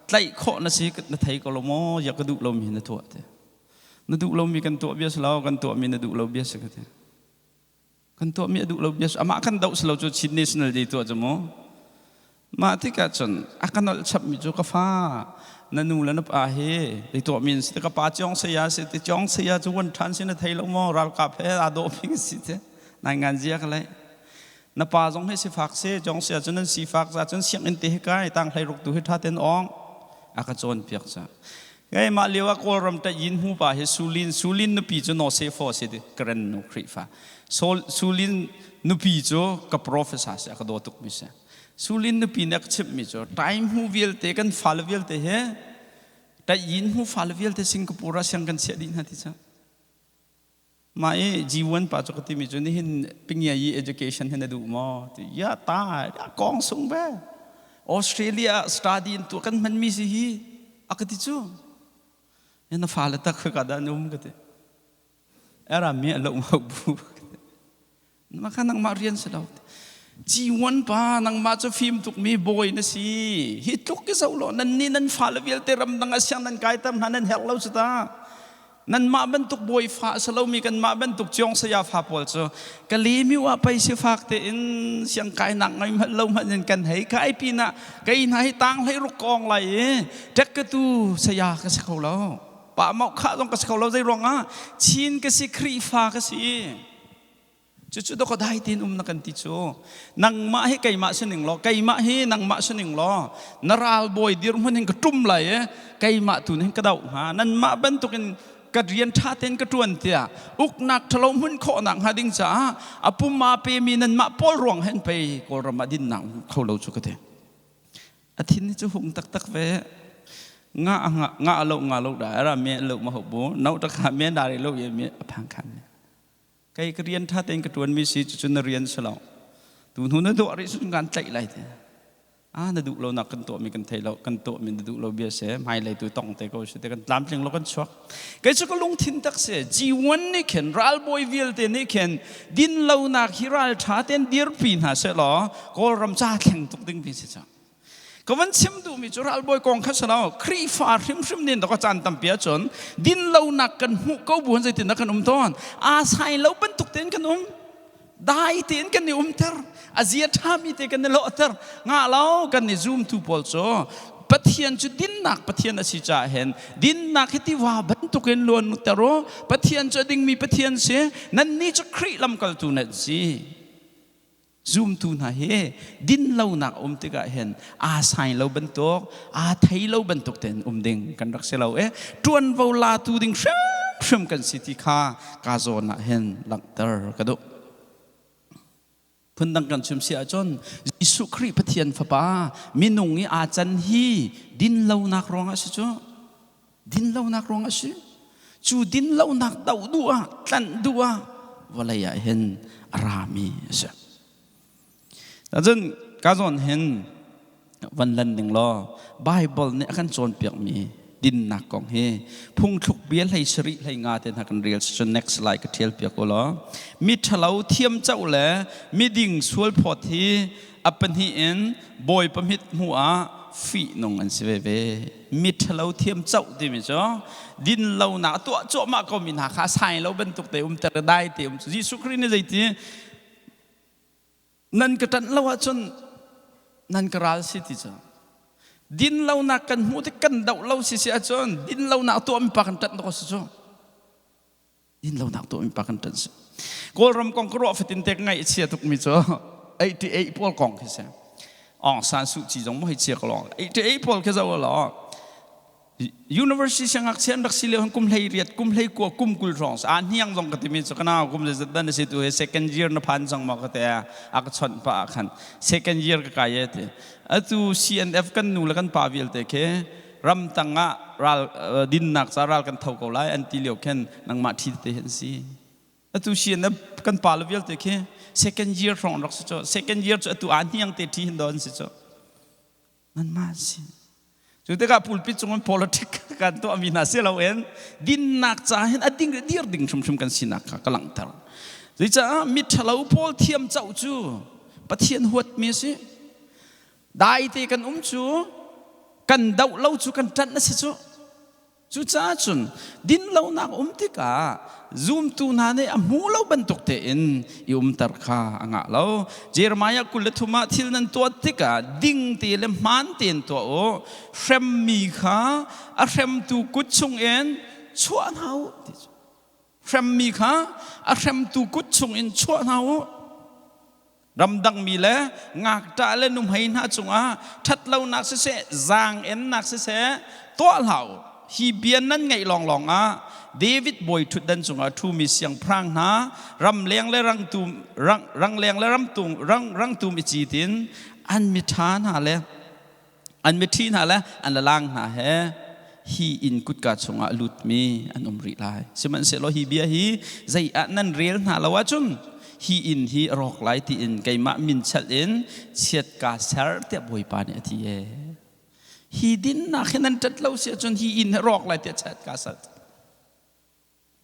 tlaih khawh na si na thei ko lo maw ya ka duh lomi na tuah te na duh lomi kan tuah bia si lo kan tuahmi na duh lo bia si ka ti kan tuahmi a duh lo bia si amah kan doh si lo cu Chin National Day tuah cu mu. Mah tikah cun a ka nolh chapmi cu ka fa na nu le na pa hi zei tuah min si ka pa Ciong Saya si ti Ciong Saya cu wan ṭhan si na thei lo maw ralkap he aa dawh mi si te nai ngan zia ka lei na pa zong hi sifak si Ciong Saya cu nan sifak za cun sianginn te hi kai tang hlei ruk tu hi ṭha ten ong a ka cawn piak ca Keimah lio ah Kawlram ṭayin hmu pa hi Sulin Sulin nupi cu No Se Fo si ti Karen nu Khrihfa Sulin nupi cu ka professor si a ka daw tuk mi si Sulin nupi nih a ka chimh mi cu time hmu vialte kan fale vialte he ṭayin hmu fale vialte Singapore ah siang kan chiah dih hna ti ca Mah i G1 pa cu ka timi cu nihin pingia yi education hi na duh maw? Ti ya ta kong sung ve. Australia study in tuah kan hmanmi si hi a ka ti cu. Na fale tak ka dah an um ka ti. Era mi a lo mau bu. Mah kha nangmah rian si lo. G1 pa nangmah cu fim tukmi bawi na si. Hi tluk ki zo lo nan ni nan fale vialte ramdang ah siang nan kai ter hna nan herh lo cu ta. Nanmah bantuk bawi fa a si lomi kanmah bantuk ciong saya fa pawl cu ka lemiu ah pei sifak tein siang kainak ngai hmanh lo hmanh in kan hei kai pinah kei hna hi tang hlei ruk kong lai i tek ka tu saya ka si kho lo. Pa mau kha zong ka si kho lo zei ruangah Chin ka si Khrihfa ka si. Cucu dawkaw dai tein um na kan ti cu. Nangmah hi keimah si ning law, keimah hi nangmah si ning law, na ralbawi dirhmun hin ka ṭum lai i keimah tu nih hin ka doh hnga. Nanmah bantukin ka rian ṭha tein ka ṭuan tiah uknak ṭhalo hmun khawhnak hnga ding caah a pum aa pemi nanmah pawl ruang hin pei Kawlram ah dinnak kho lo cu ka ti. A thin hi cu hung taktak ve. Nga nga nga lo nga lo da ra me lo ma ho bu no ta kha me da ri lo ye me a phang khan. Kei ka rian ṭha tein ka ṭuanmi si cucu na rian si lo. Tu hnu na duah rih cun kan tlaih lai ti. Ah na duh lo nak kan tuahmi kan thei lo, kan tuahmi na duh lo bia si, hmailei tu tong te ko si te kan tlamtling lo kan chuak. Kei cu ka lungthin tak si, G1 nih khin ralbawi vialte nih khin din lonak hi ral ṭha tein dirpi hna seh law Kawlram ca thleng tuk ding ti si cang. Ka van chim duhmi cu ralbawi kong kha si lo Khrihfa hrimhrim nih ka caan tampi ahcun dinlonak kan hmuh ko bu zeitindah kan um tawn aa sai lo bantuk tein kan um dai tein kan i umter a zia ṭhami te kan i lawhter ngah lo kan i zumtu pawl cu Pathian cu dinnak Pathian a si caah hin dinnak hi tiva bantukin luan ter u Pathian cu a dingmi Pathian si nannih cu Khrih lamkaltu nan si Zumtu hna hi dinlonak um tikah hin aa sai lo bantuk, aa thei lo bantuk tein um ding kan rak si lo i ṭuanvo latu ding hrimhrim kan si ti kha ka zawn ah hin langhter ka duh. Phundang kan chim si ahcun Jesuh Khrih Pathian Fapa minung i aa can hi dinlonak ruangah si cu. Dinlonak ruangah si. Cu dinlonak doh duh ah, tlanh duh ah vawlei ah hin a rami a si. Cun ka zawn hin van lan ning law Bible nih a kan cawnpiakmi dinnak kong hi phungthluk bia hlei sarih hlei nga te hna kan rel cun next slide ka ṭhial piak u law mi ṭhalo thiam coh le miding sual phawt hi a pahnih in Bawipa mit hmuh ah fihnung an si veve. Miṭhalo thiam coh timi cu dinlonak tuah cuahmah komi hna kha sai lo bantuk te umter dai te um. Jesuh Khrih nih zeiti nan ka ṭanh lo ahcun nan ka ral si ti cu. Dinlonak kan hmuh tik kan doh lo si si ahcun dinlonak tuahmi pa kan ṭanh dawk a si cu. Dinlonak tuahmi pa kan ṭanh si. Kawlram kong ka ruah fatin te ka ngaih chia tukmi cu 88 pawl kong khi si. Aung San Suu Kyi zong maw hei chia ka lawng. 88 pawl khi zoh law university siangngakchia an rak si lio kum hlei riat kum hlei kua kum kul hrawng a hniang zong ka timi cu kana kum zeizat dan si tu he second year na phan cang maw ka te a ka chawnh pa ah khan second year ka kai e ti atu CNF kan nu le kan pa vialte khi ramtang ah ral dinnak ca ral kan tho ko lai an ti lio khin nangmah thi te hin si atu CNF kan pa le vialte khi second year hrawng rak si cu second year cu atu a hniang te thi hin don si cu nanmah si cu tikah pulpit cung in politic kan tuahmi hna si loin dinnak ca hin a ding dir ding hrimhrim kan sinak kha ka langhter zeicah miṭhalo pawl thiam coh cu Pathian huatmi a si dai te kan um cu kan doh lo cu kan ṭanh a si cu. Cucaah cun dinlonak um tikah zumtu hna nih a hmu lo bantuk tein i umter kha a ngah lo. Jeremiah 23 ah thil nan tuah tikah ding te le hmaan tein tuah u. Hremmi kha a hremtu kut chungin chuah hna u. Hremmi kha a hremtu kut chungin chuah hna u. Ramdangmi le ngakṭah le nuhmei hna cungah ṭhatlonak siseh, zaang-ennak siseh tuah hlah u. Hi bia nan ngaih lawnglawng ah David bawi ṭhutdan cungah a ṭhumi siangpahrang hna ramleng le rangtum rang, rangleng le ramtung rang, rangtum i cit in an miṭha hna le an miṭhi hna le an lalang hna he hi inn kutka chungah a lutmi an um rih lai. Sihmanhsehlaw hi bia hi zei ah nan rel hna lo ahcun hi inn hi a rawk lai tiin keimah min chalh in chiat kaa ser tiah Bawipa nih a ti ee. Hi dinnak hi nan ṭat lo si ahcun hi inn hi rawk lai tiah chiat kaa ser.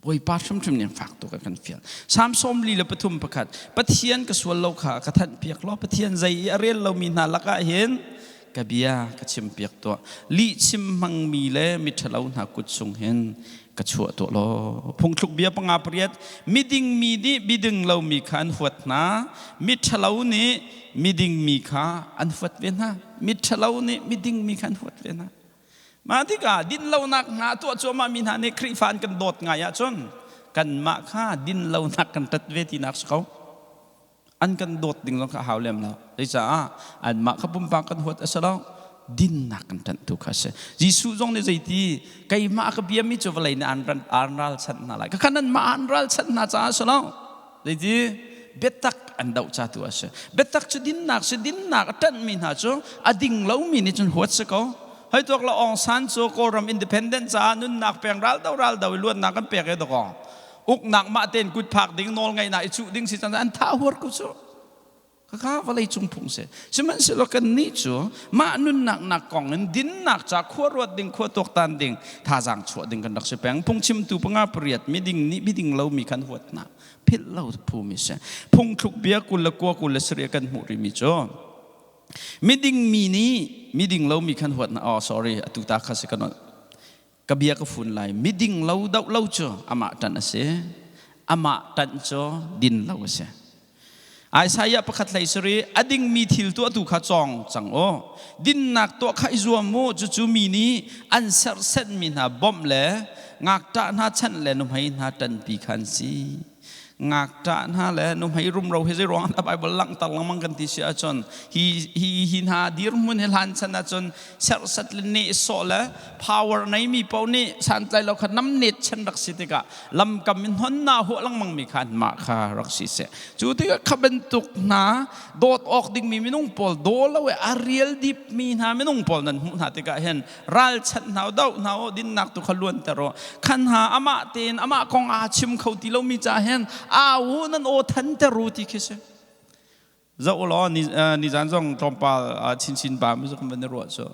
Bawipa hrimhrim nih fak tuk a kan fial. Salm 43 pakhat Pathian ka sual lo kha ka thanh piak law Pathian zei i a rel lomi hna lakah hin ka bia ka chim piak tuah. Lih chim hmangmi le miṭhalo hna kut chung hin ka chuah tuah law. Phungthluk bia panga pariat miding mi nih miding lomi kha an huat hna miṭhalo nih miding mi kha an huat ve hna miṭhalo nih miding mi kha an huat ve hna. Mah tikah dinlonak hna tuah cuahmah mi hna nih Khrihfa an kan dawt ngai ahcun kanmah kha dinlonak kan ṭat ve tinak si ko. An kan dawt ding zong kha a hau lem lo. Zeicaah anmah kha pumpak kan huat a si lo, dinnak kan ṭanh tu kha a si. Jesuh zong nih zeiti keimah ka biami cu vawlei nih an ralchanh hna lai. Khakha nanmah an ralchanh hna caah a si lo. Zeiti biatak an doh ca tu a si. Biatak cu dinnak si dinnak a ṭanhmi hna cu a ding lomi nih cun huat si ko. Hei tuak la Aung San cu Kawlram independent caah nunnak peng ral do ral do i luatnak kan pek e dawkaw. Uknak mah tein kut phak ding nawl ngeihnak i cuh ding si cang an thah huar ko cu. Khakha vawlei cung phung si. Sihmanhsehlaw kannih cu mah nunnak nak kong in dinnak ca khua ruat ding, khua tuaktan ding, thazaang chuah ding kan rak si peng. Phungchimtu panga pariat miding nih miding lomi khan huat hna. Philh lo phumi si. Phungthluk bia 29 27 kan hmuh rihmi cu miding mi nih miding lomi khan huat hna. Oh sorry, atu ta kha si kan ka bia ka fun lai. Miding lo doh lo cu amah ṭanh a si. Amah ṭanh cu din lo a si. Isaiah pakhat hlei sari a dingmi thil tuahtu kha cawng cang u. Dinnak tuah kha i zuam u. Cucu mi nih an serhsetmi hna bawmh le ngakṭah hna chanh le nuhmei hna ṭanpi kha an si. Ngakṭah hna le nuhmei rumro hi zeiruang ah Bible langhter lengmang kan ti si ahcun hi hi hi hna dirhmun hi hlan chan ahcun serhsat le nehsawh le power neimi paoh nih santlai lo kha namnet chan rak si tikah lamkam in hon na huah lengmang mi kha anmah kha rak si seh. Cu tikah kha bantuk hna dawt awk dingmi minung pawl daw lo i a rial dip mi hna minung pawl nan hmuh hna tikah hin ralchanh hna u, doh hna u, dinnak tu kha luanter u. Khan hna amah tein amah kong aa chim kho ti lomi ca hin au u, nan aw thanter u ti khi si. Zoh u law nizan zong tlawmpal chinchin pa mi kan van i ruah cu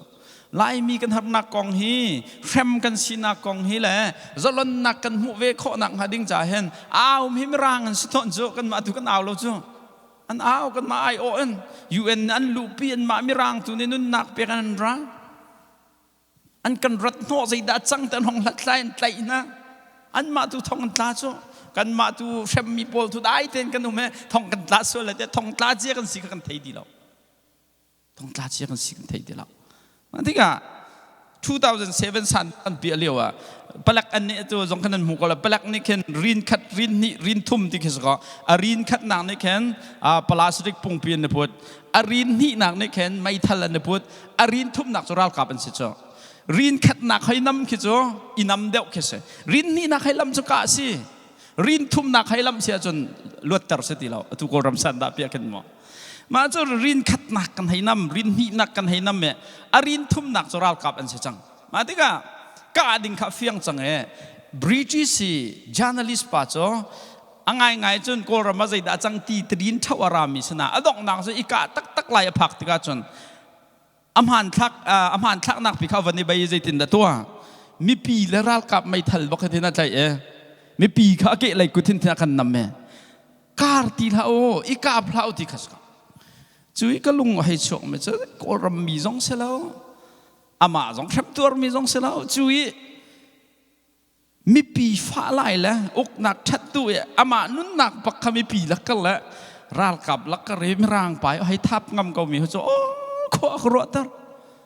Laimi kan harnak kong hi hrem kan sinak kong hi le zalonnak kan hmuh ve khawhnak hnga ding ca hin au hi mirang an si tawn cu kanmah tu kan au lo cu an au kanmah ai awh in UN an luhpi anmah mirang tu nih nunnak pek an ra an kan rat hnawh zeidah cang te an hong hlathlai an tlaih hna anmah tu thong an tla cu kanmah tu hremmi pawl tu dai tein kan um he thong kan tla sual le te thong tla cia kan si kha kan thei ti lo thong tla cia kan si kan thei ti lo tikah 2007 san an piah lio ah palak an nih tu zong khan an hmu ko la palak nih khin rin khat rin hnih rin thum ti khi ko a rin khat nak nih khin plastic pungpi an put a rin hnih nak nih khin meithal an put a rin thumnak cu ralkap an si cu rin khatnak hei nam khi cu i nam deuh khi si rin hnihnak hei lam cu ka si rin thumnak hei lam si ahcun luatter si ti lo atu kawlram san dah piah khin maw mah cu rin khatnak kan hei nam rin hnihnak kan hei nam e a rin thumnak cu ralkap an si cang mah tikah ka ding kha fiang cang e British journalist pa cu a ngaingai cun Kawlram ah zeidah cang ti trin ṭho a rami sana a donghnak cu i kah taktak lai a phak tikah cun a hmanthlak a hmanthlaknak pi kha van i bei zeitin dah tuah mipi le ralkap meithal bak hin a tlaih e mipi kha a keh lei kut hin kan nam e kar ti hlah o i kap hlah o ti kha cu i ka lung a hei chuak mi cu Kawlram mi zong si lo amah zong hrem tuar mi zong si lo cu i. Mipi fah lai le uknak ṭhat tu i amah nunnak bak kha mipi lak le ralkap lak ka re mirang pa i hei thap ngam ko mi cu oh khua ka ruahter.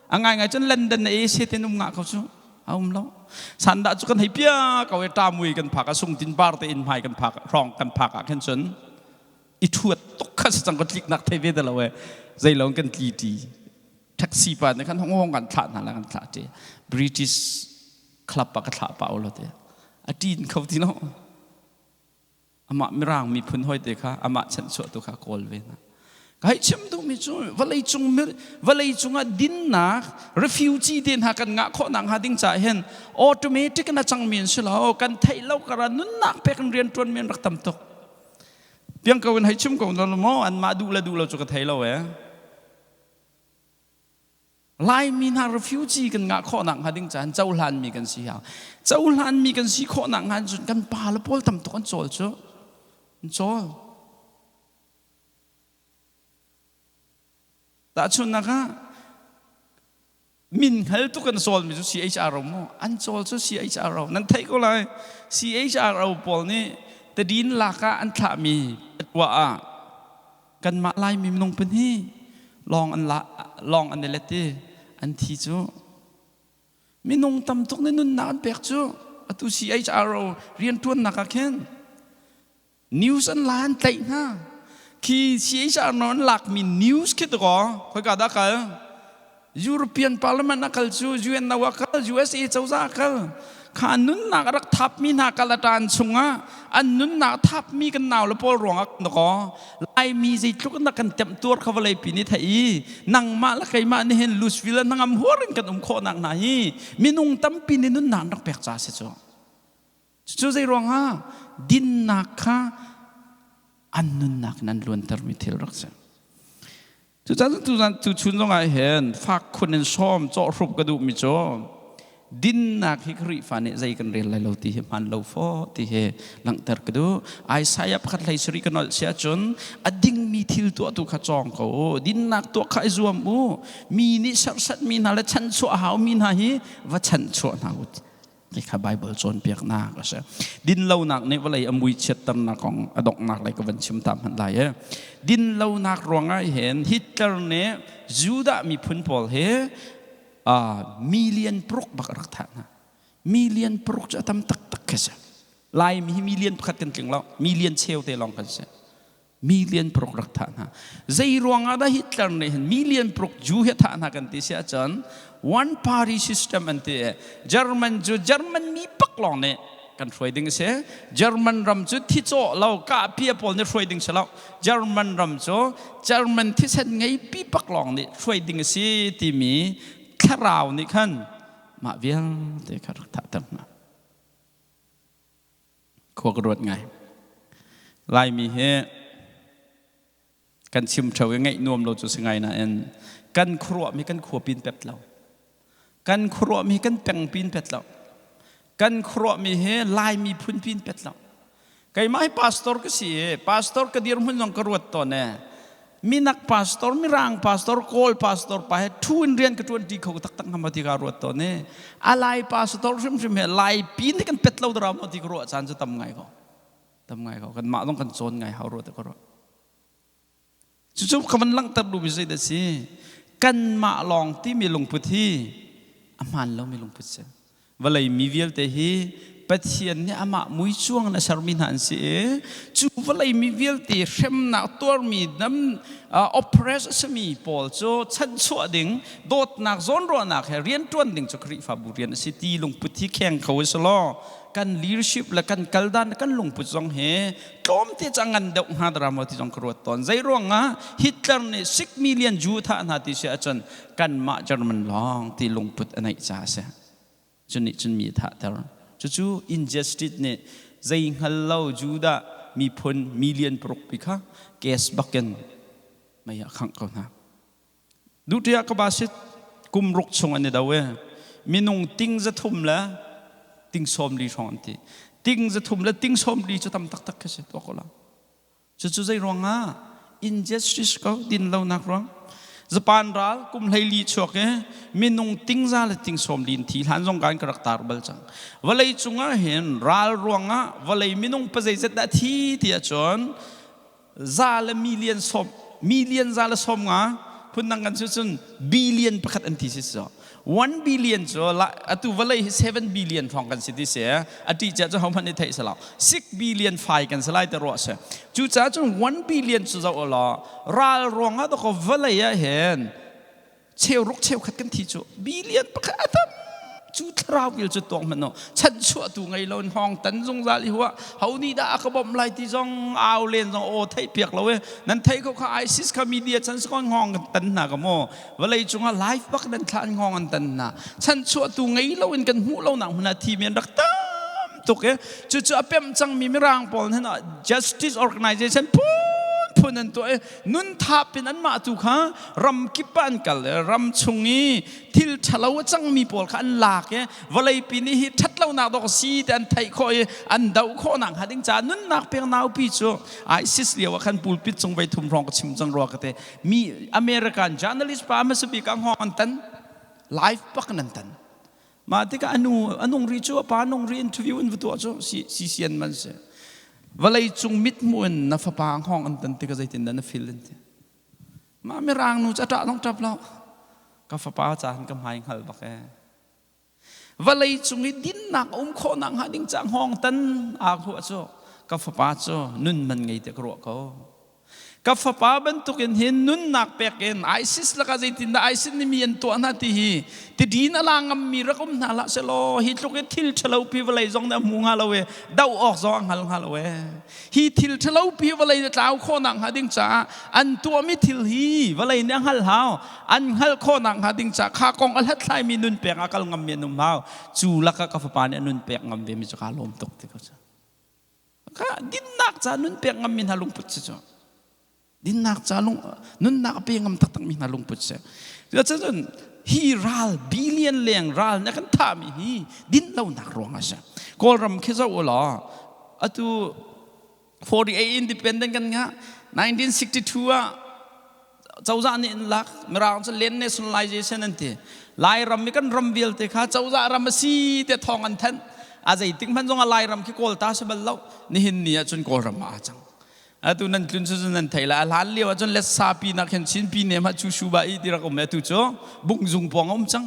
A ngaingai cun London na AC te um ngah ko cu a um lo. Sandah cu kan hei pia ko i ṭamui kan phak a sungtin bar te in hmai kan phak hrawng kan phak ah khin cun i ṭhuat tuk kha si cang ko tliknak thei ve da lo e zeilong kan tli ṭi taxi pa nih khan hong hong kan thlah hna la kan thlah ṭi British club ah ka thlah pa lo te a ṭin kho ti lo amah mirang miphun hoi te kha amah chanchuah tu kha kawl ve hna ka hei chim duhmi cu vawlei cung vawlei cungah dinnak refugee te hna kan ngah khawh nak hnga ding caah hin automatic in a cangmi an si lo kan theih lo kara nunnak pek in rian ṭuan mi an rak tam tuk piang ko in hei chim ko lo maw an mah duh le duh lo cu ka thei lo e Laimi hna refugee kan ngah khawhnak hnga ding caah cohlanmi kan si hau. Cohlanmi kan si khawhnak hnga cun kan pa le pawl tam tuk an cawl cu. An cawl. Tahchunhnak ah min hngal tuk an cawlmi cu CHRO mu. An cawl cu CHRO. Nan theih ko lai. CHRO pawl nih tadin lak ah an thlahmi tuah ah kanmah Laimi minung pahnih lawng an la lawng an i let i an thi cu minung tam tuk nih nunnak an pek cu atu CHRO rianṭuannak ah khin news an la an tlaih hna khi CHRO an lakmi news khi tikaw khoika dah kal European Parliament a kal cu UNO a kal USA cozah a kal kha nunnak a rak thapmi hna kalatan chungah an nunnak thapmi kan nau le pawl ruangah kaw Laimi zeitluk in kan temtuar kha vawlei pi nih theih i nangmah le keimah nih hin Louisville hnangam huar in kan um khawhnak hna hi minung tampi nih nunnak an rak pek ca si cu cu zei ruangah dinnak kha an nunnak in an luantermi thil rak si. Cucaah tuzan tuchun zongah hin fak khun in sawm cawhhrup ka duhmi cu dinnak hi Khrihfa nih zei kan rel lai lo ti hi hmaan lo faw ti hi langhter ka duh. Isaiah pakhat hlei sarih ka nolh si ahcun a dingmi thil tuahtu kha cawng ko u, dinnak tuah kha i zuam u, mi nih serhsatmi hna le chanchuah haumi hna hi va chanchuah hna u. Ti kha Bible cawnpiaknak a si. Dinlonak nih vawlei a mui chiatternak kong a donghnak lei ka van chim ta hmanh lai e. Dinlonak ruangah hin Hitler nih Judah miphun pawl hi million paruk bak a rak thah hna. Million paruk cu a tam taktak khi si. Laimi hi million pakhat kan tling lo. Million cheu te lawng kan si. Million paruk rak thah hna. Zei ruangah dah Hitler nih hin million paruk Jew hi thah hna kan ti si ahcun one party system an ti. German cu German mi pak lawng nih kan hruai ding a si. German ram cu thicawh lo kahpia pawl nih hruai ding si lo. German ram cu German thisen ngei pi pak lawng nih hruai ding a si timi thlarau nih khan mah vialte kha rak thahter hna. Khua ka ruat ngai. Laimi hi kan chim ṭheo i ngaih nuam lo cu si ngai nain kan khuaruahmi kan khua pin pet lo. Kan khuaruahmi kan peng pin pet lo. Kan khuaruahmi hi Laimi phun pin pet lo. Keimah hi pastor ka si i pastor ka dirhmun zong ka ruat tawn e. Minak pastor, mirang pastor, kawl pastor pa he thu in rian ka ṭuan ṭi kho taktak hnga maw ti ka ruat tawn i a Lai pastor hrimhrim he Lai pi nih kan pet lo dara maw ti ka ruah caan cu tam ngai ko. Tam ngai ko. Kanmah zong kan cawn ngai hau ruah te ka ruah. Cucu ka van langhter duhmi zei dah si? Kanmah lawng timi lungput hi a hmaan lomi lungput si. Vawlei mi vialte hi Pathian nih amah muicuang in a sermi hna an si i cu vawlei mi vialte hremnak tuarmi dam oppress a simi pawl cu chanchuah ding dawtnak zawnruahnak he rianṭuan ding cu Khrihfabu rian a si ti lungput hi kheng kho i selaw kan leadership le kan kaldan kan lungput zong hi tlawmte cu a ngan deuh hnga dara maw ti zong ka ruat tawn. Zei ruangah Hitler nih 6 million Jew thah hna ti si ahcun kanmah German lawng ti lungput a neih caah a si. Cu nih cun mi a thahter. Cucu injustice nih zei hngal lo Judah miphun million paruk pi kha gas bakin mei ah khangh ko hna. Duhṭi ah ka ba sit kum ruk chung an i do i minung ting 300 le ting 40 hrawng an ti. Ting 300 le ting 40 cu tam taktak khi si tuah ko la. Cucu zei ruangah injustice ko din lonak ruang. Japan ral kum 14 chuak i minung tingza le ting 40 in thi hlan zong kan ka rak tar bal cang. Vawlei cungah hin ral ruangah vawlei minung pazeizat dah thi ti ahcun za le million sawm million za le 50 phundang kan si cun billion pakhat an ti si so 1 billion cu atu vawlei hi 7 billion hrawng kan si ti si a ti cia cu hohmanh nih theih si lo 6 billion fai kan si lai te ruah si cucaah cun 1 billion cu zoh law ral ruangah dawkaw vawlei ah hin cheuruk cheukhat kan thi cu billion pakhat a tam cu thlarau vil cu tuak hmanh chanchuahtu ngei lo in hawng tan zungzal i hua ho nih dah a ka bawmh lai ti zong au len zong aw theih piak lo e nan thei ko kha ISIS kha media chan sakon hngong kan tan hna ka maw vawlei cungah live bak nan thla an hngong an tan hna chanchuahtu ngei lo in kan hmuh lo nak hmun ah thi mi an rak tam tuk e cucu a pem cangmi mirang pawl hin justice organization phun phun an tuah i nun thap in anmah tu kha ram kip ah an kal i ram chung i thil ṭhalo a cangmi pawl kha an lak i vawleipi nih hi ṭhatlonak dawk si ti an theih khawh i an doh khawh nak hnga ding caah nunnak pek naupi cu ISIS lio ah khan pulpit cung voi thum hrawng ka chim cang rua ka ti mi American journalist pa hmasa bik ah hngawng an tan live bak in an tan mah tikah anu anung ri cu a pa nung ri interview in va tuah cu CCN man si vawlei cung mithmuh in na fapa hngawng an tan tikah zeitindah na feel an ti mah mirang nu cu a ṭah zong ṭap lo ka fapa caan ka hmai hngal bak e vawlei cung i dinnak um khawh nak hnga ding ca hngawng tan aa khuah cu ka fapa cu nun man ngei te ka ruah ko Ka fapa bantukin hin nunnak pek in ISIS lakah zeitindah ISIS nih mi an tuah hna ti hi tidin a la ngammi rak um hna hlah sehlaw hi tluk i thil ṭhalo pi vawlei zong nih a hmu hnga lo i doh awk zong a hngal hnga lo e. Hi thil ṭhalo pi vawlei nih tlau khawhnak hnga ding caah an tuahmi thil hi vawlei nih a hngal hau. An hngalh khawhnak hnga ding caah kha kong a hlathlaimi nun pek ah kal ngammi an um hau. Cu lakah ka fapa nih a nun pek ngam ve mi cu kaa lawm tuk ti ko cu. Kha dinnak ca nun pek ngammi hna lungput si cu. Dinnak ca lung nunnak a pe ngam taktakmi hna lungput si. Cucun hi ral billion leng ral na kan thahmi hi dinlonak ruang a si. Kawlram khi zoh u law atu 48 independent kan ngah 1962 ah cozah nih an lak mirang cu land nationalization an ti Lairam i kan ram vialte kha cozah ram a si te thawng an thanh a zeitik hmanh zong ah Lairam khi kawl ta si bal lo nihin ni ah cun Kawlram ah aa cang atu nan tlun cu nan thei la a hlan lio ah cun letsa pi nak khin Chin pi ne ma chu shu ba i ti rak um atu cu bungzung pawng a um cang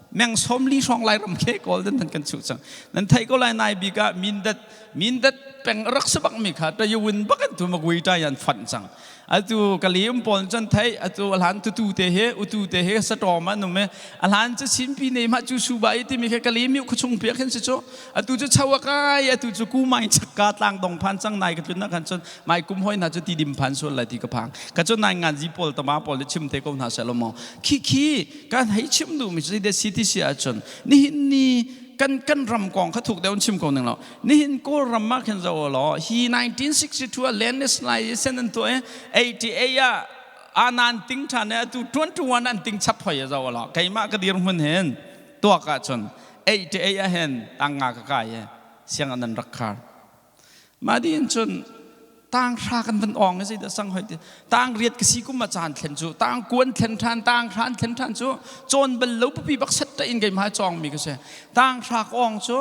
meng 40 hrawng Lairam khe kawl den kan chuh cang nan thei ko lai nai bik ah Mindat Mindat peng rak si bak mi kha Tayawin bak an tu magui ta yan fanh cang Atu kalium pawl cun thei atu ahlan tutu te he utu te he satawm an um e ahlan cu sinpi nei ma cu suba i timi khe kali mi khuchung piak hin si cu atu cu chawa kai atu cu ku mai chakka tlang dong phan cang nai ka tlun na khan cun mai kum hoi na cu ti dim phan sual lai ti ka phang ka cu nai ngan zi pawl tama pawl le chim te ko hna selo mo khi khi kan hei chim du mi cu de city si ahcun nihin ni kan kan ram kong kha thuk deuh in chim ko ning lo nihin Kawlram ah khin zo law hi 1962 ah land nationalization an tuah i 88 ah anan ting than i atu 21 an ting chap hoi zo law keimah ka dir hmun hin tuak ah cun 88 ah hin tang nga ka kai i siang an rak khar mah din cun tang hra kan van ong zei dah sang hoi ti tang riat ka si kum a caan thlen cu tang kuan thlen than tang hran thlen than cu cawn bal lo pupi bak set ta in keimah cawng mi ka si tang hra ka ong cu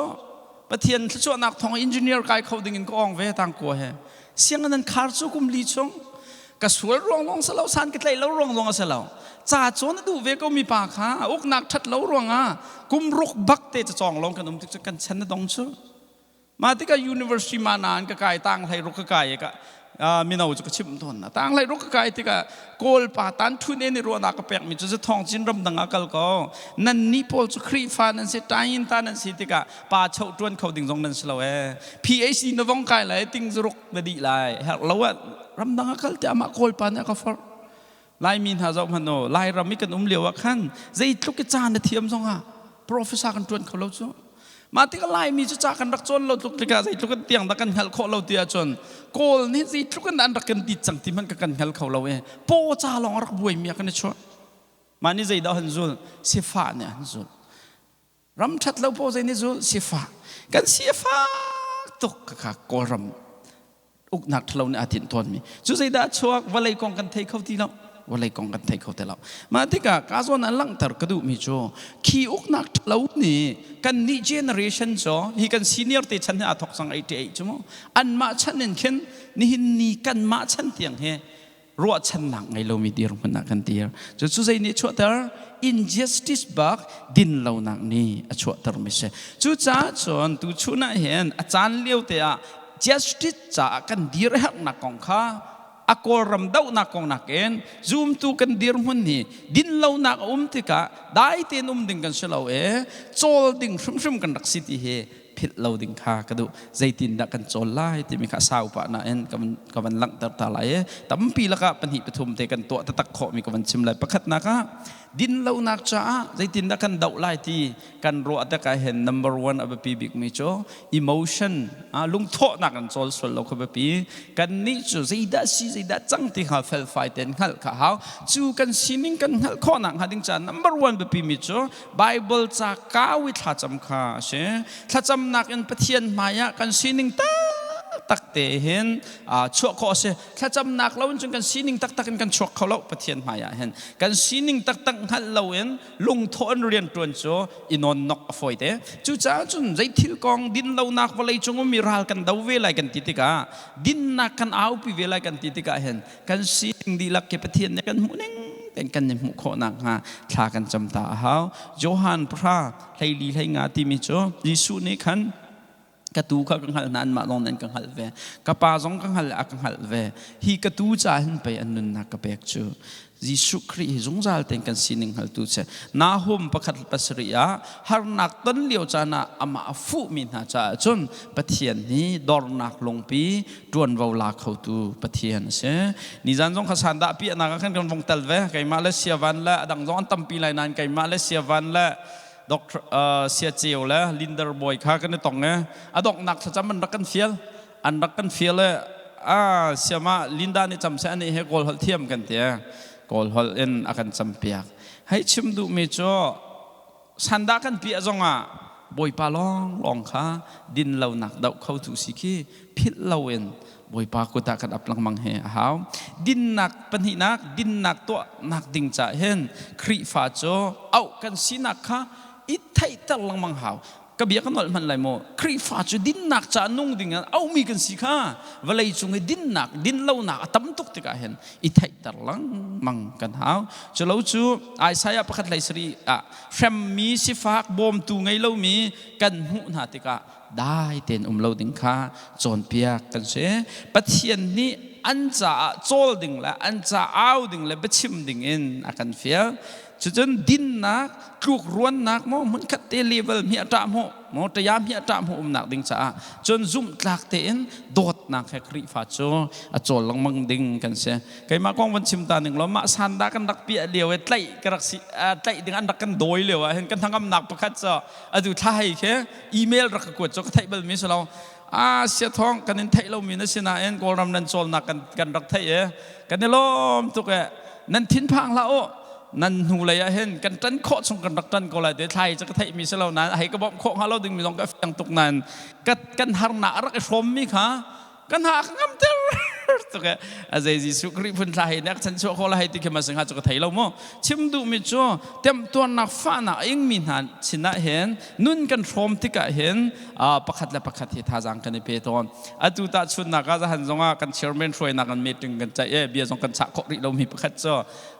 Pathian thluachuahnak thawng engineer kai kho ding in ka ong ve tang kua he siang nan khar cu kum li chung ka sual ruang lawng si lo san ka tlaih lo ruang zong a si lo ca cawn a duh ve ko mi pa kha uknak ṭhat lo ruangah kum ruk bak te ca cawng lawng kan um tik cu kan chan na dong cu mah tikah university ma nain ka kai tang hlei ruk ka kai ka mino cu ka chimh tawn na tang hlei ruk ka kai tikah kawl pa tan thun e ni ruahnak ka pek mi cu thong cin ram dang ah kal ko nan ni pawl cu Khrihfa nan si tain ta nan si tikah pa cho tuan kho ding zong nan si lo e PhD na vong kai lai ting zuruk na dih lai herh lo ah ram dang ah kal te amah kawl pa nih a ka forh Laimi hna zoh hmanh u Lairam i kan um lio ah khan zeitluk i ca na thiam zong ah professor kan ṭuan kho lo cu mah tikah Laimi cu ca kan rak cawn lo tluk tikah zeitluk in tiang dah kan hngalh khawh lo ti ahcun Kawl nih zeitluk in an rak kan dit cang ti hmanh ka kan hngal kho lo i paw ca lawng a rak buaimi ah kan i chuah mah nih zeidah han zul sifah nih an zul ram ṭhat lo paw zei nih zul sifah kan sifak tuk kha Kawlram uknak ṭhalo nih aa tinh tawnmi cu zeidah a chuak vawlei kong kan thei kho ti lo. Vawlei kong kan thei kho te lo. Mah tikah ka zawn an langhter ka duhmi cu khi uknak ṭhalo nih kan nih generation cu hi kan senior te chan hi aa thok cang 88 cu mu, anmah chan in khin nihin ni kanmah chan tiang hi ruahchannak ngei lomi dirhmun ah kan dir. Cucu zei nih chuahter? Injustice bak, dinlonak nih a chuahter mi si. Cucaah cun tuchun ah hin a caan lio te ah justice caah kan dir herhnak kong kha a Kawlram dohnak kong nakin zumtu kan dirhmun hi dinlonak a um tikah dai tein um ding kan si lo e, cawl ding hrimhrim kan rak si ti hi philh lo ding kha ka duh. Zeitindah kan cawl lai timi kha sau pah nain ka van langhter ta lai i tampi lakah pahnih pathum te kan tuah taktak khawhmi ka van chim lai. Pakhatnak ah, dinlonak caah zeitindah kan doh lai ti kan ruah tikah hin number one a biapi bikmi cu emotion, lungthawhnak an cawl sual lo kha biapi. Kan nih cu zeidah si, zeidah cang ti kha felfai tein hngalh kha hau. Cu kan sining kan hngalh khawhnak hnga ding caah number one biapi mi cu Bible ca kau i thlacam kha a si. Thlacamnak in Pathian hmai ah kan sining taktak te hin chuah khawh a si. Thlacamnak lo in cun kan sining taktak in kan chuak kho lo. Pathian hmai ah hin kan sining taktak hngalh lo in lungthawh in rianṭuan cu i nawnnok a fawi te. Cucaah cun zeithil kong dinlonak vawlei cung ummi ral kan do ve lai kan ti tikah, dinnak kan aupi ve lai kan ti tikah hin kan sining dihlak ke Pathian nih kan hmuh ning tein kan i hmuh khawh nakhnga thla kan cam ta a hau. Johan 14:13 timi cu Jesuh nih khan, "Ka tuu kha ka hngalh hna, anmah lawng nan ka hngalh ve, ka Pa zong ka hngalh, a ka hngalh ve. Hi ka tuu ca hin pei an nunnak ka pek cu." Jesuh Khrih hi zungzal tein kan sining hngaltu si. Nahum 1:7 ah harnak ton lio caan ah amah a fuhmi hna caah cun Pathian hi dornak lungpi, ṭuanvo la khotu Pathian a si. Nizan zong kha sandah piahnak ah khan kan vung tel ve. Keimah le Siavan le a dang zong an tampi lai nain keimah le Siavan le Dr. Sia Ceu le Linder Bawi kha kan i tong i a donghnak thlacam an rak kan fial. An rak kan fial i a siama Linda nih cam seh, anih he Kawl holh thiam kan ti. Kawl holh in a kan campiak. Hei chim duhmi cu sandah kan piah zongah Bawipa lawnglawng kha dinlonak doh khotu si khi philh loin Bawipa kut ah kan ap lengmang hi a hau. Dinnak pahnihnak, dinnak tuahnak ding caah hin Khrihfa cu auh kan sinak kha i theihter lengmang hau. Ka bia ka nolh hmanh lai maw? Khrihfa cu dinnak caah nung ding in auhmi kan si kha vawlei cung i dinnak, dinlonak a tam tuk tikah hin i theihter lengmang kan hau. Cu lo cu Isaiah 1:17 ah hremmi, sifak, bawmtu ngei lomi kan hmuh hna tikah dai tein um lo ding kha cawnpiak kan si. Pathian nih an caah cawl ding le an ca au ding le biachim ding in a kan fial. Cucun dinnak, tlukruannak maw, hmunkhat te level mi a ṭah hmuh maw, ṭaya mi a ṭah hmuh umnak ding caah cun zumhtlak tein dawtnak he Khrihfa cu a cawl lengmang ding kan si. Keimah kong van chim ta ning law, mah sanda kan rak piah lio i tlaih ka rak si, tlaih ding an rak kan dawi lio ah hin kan hnangamnak pakhat cu atu thla hei khi email rak ka kuat cu ka theih bal mi si lo. A sia thong kan in theih lomi na si nain Kawlram nan cawlnak kan rak theih i kan i lawm tuk e. Nan thinphang hlah u, nan hnu lei ah hin kan ṭan khawh chung kan rak ṭan ko lai te. Thlai cu ka theih mi si lo nain hei ka bawmh khawh hnga lo ding mi zong ka fiang tuk nain kan harnak a rak i hrawm mi kha kan ha ka ngam ter tuk e. A zei Jesuh Khrih phun thla hei nek chan chuah kho la hei ti khi ma sing ha cu ka thei lo mu. Chim duh mi cu temtuarnak, fahnak a ing mi hna sinah hin nun kan hrawm tikah hin pakhat le pakhat hi thazaang kan i pe tawn. Atu ta chunnak ah zahan zongah kan chairman hruainak an meeting kan ceih e, bia zong kan chah khawh rih lo mi pakhat cu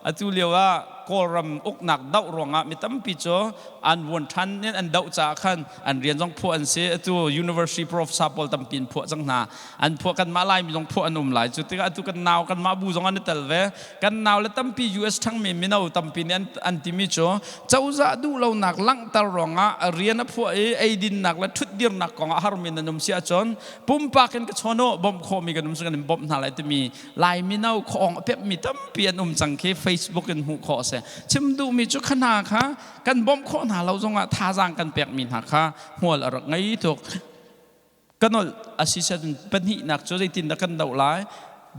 atu lio ah Kawlram uknak doh ruangah mi tampi cu an vuan ṭhan in an doh caah khan an rian zong phuah an si. Atu university professor pawl tampi in phuah cang hna, an phuah. Kanmah Laimi zong phuah an um lai. Cu tikah atu kan nau, kanmah bu zong an i tel ve, kan nau le tampi US ṭhangmi mino tampi nih an timi cu cozah duhlonak langhter ruangah rian a phuah i eidinnak le ṭhutdirnak kongah harmi nan um si ahcun pumpak in ka chawn u, bawmh khawhmi kan um si kan in bawmh hna lai timi Lai mino khuaawng a pemhmi tampi an um cang khi Facebook in hmuh khawh a si. Chim duhmi cu kha hna kha kan bawmh khawh hna lo zongah thazaang kan pekmi hna kha hmual a rak ngei tuk. Ka nolh a si sen pahnihnak cu zeitindah kan doh lai?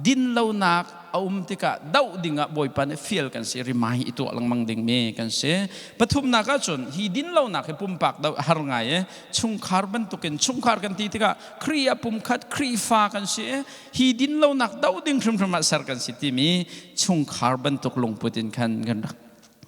Dinlonak. a um tikah doh dingah Bawipa nih fial kan si, rimai i tuah lengmang dingmi kan si. Pathumnak ahcun hi dinlonak hi pumpak doh a har ngai i chungkhar bantukin, chungkhar kan ti tikah Khrih ah pumkhat Khrihfa kan si i hi dinlonak doh ding hrimhrim ah ser kan si timi chungkhar bantuk lungput in khan kan rak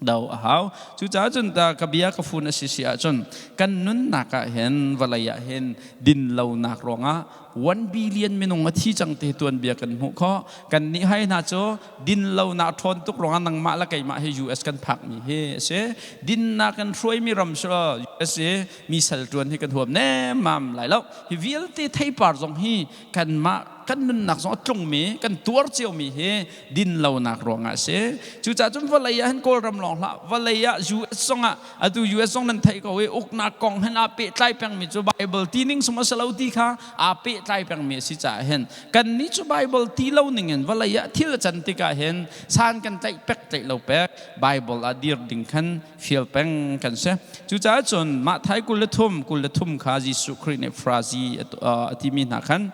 do a hau. Cucaah cun ta ka bia ka fun a si si ahcun kan nunnak ah hin vawlei ah hin dinlonak ruangah 1 billion minung a thi cang te tuanbia kan hmuh khawh. Kan nih hai hna cu dinlonak ṭhawn tuk ruangah nangmah le keimah hi US kan phakmi hi a si. Dinnak kan hruaimi ram si US i mi sal ṭuan hi kan huam nemmam lai lo. Hi vialte theipar zong hi kanmah kan nunnak zong a tlungmi, kan tuar ciomi hi dinlonak ruangah a si. Cucaah cun vawlei ah hin Kawlram lawng hlah, vawlei ah US zong ah, atu US zong nan theih ko i uknak kong hin aa pehtlai pengmi cu Bible ti ning sum a si lo ti kha aa pehtlai pengmi a si caah hin kannih cu Bible ti lo ning in vawlei ah thil a can tikah hin san kan tlaih pek tlaih lo pek Bible ah dir ding khan fial peng kan si. Cucaah cun mah thai 23 23 kha Jesuh Khrih nih Farasi a timi hna khan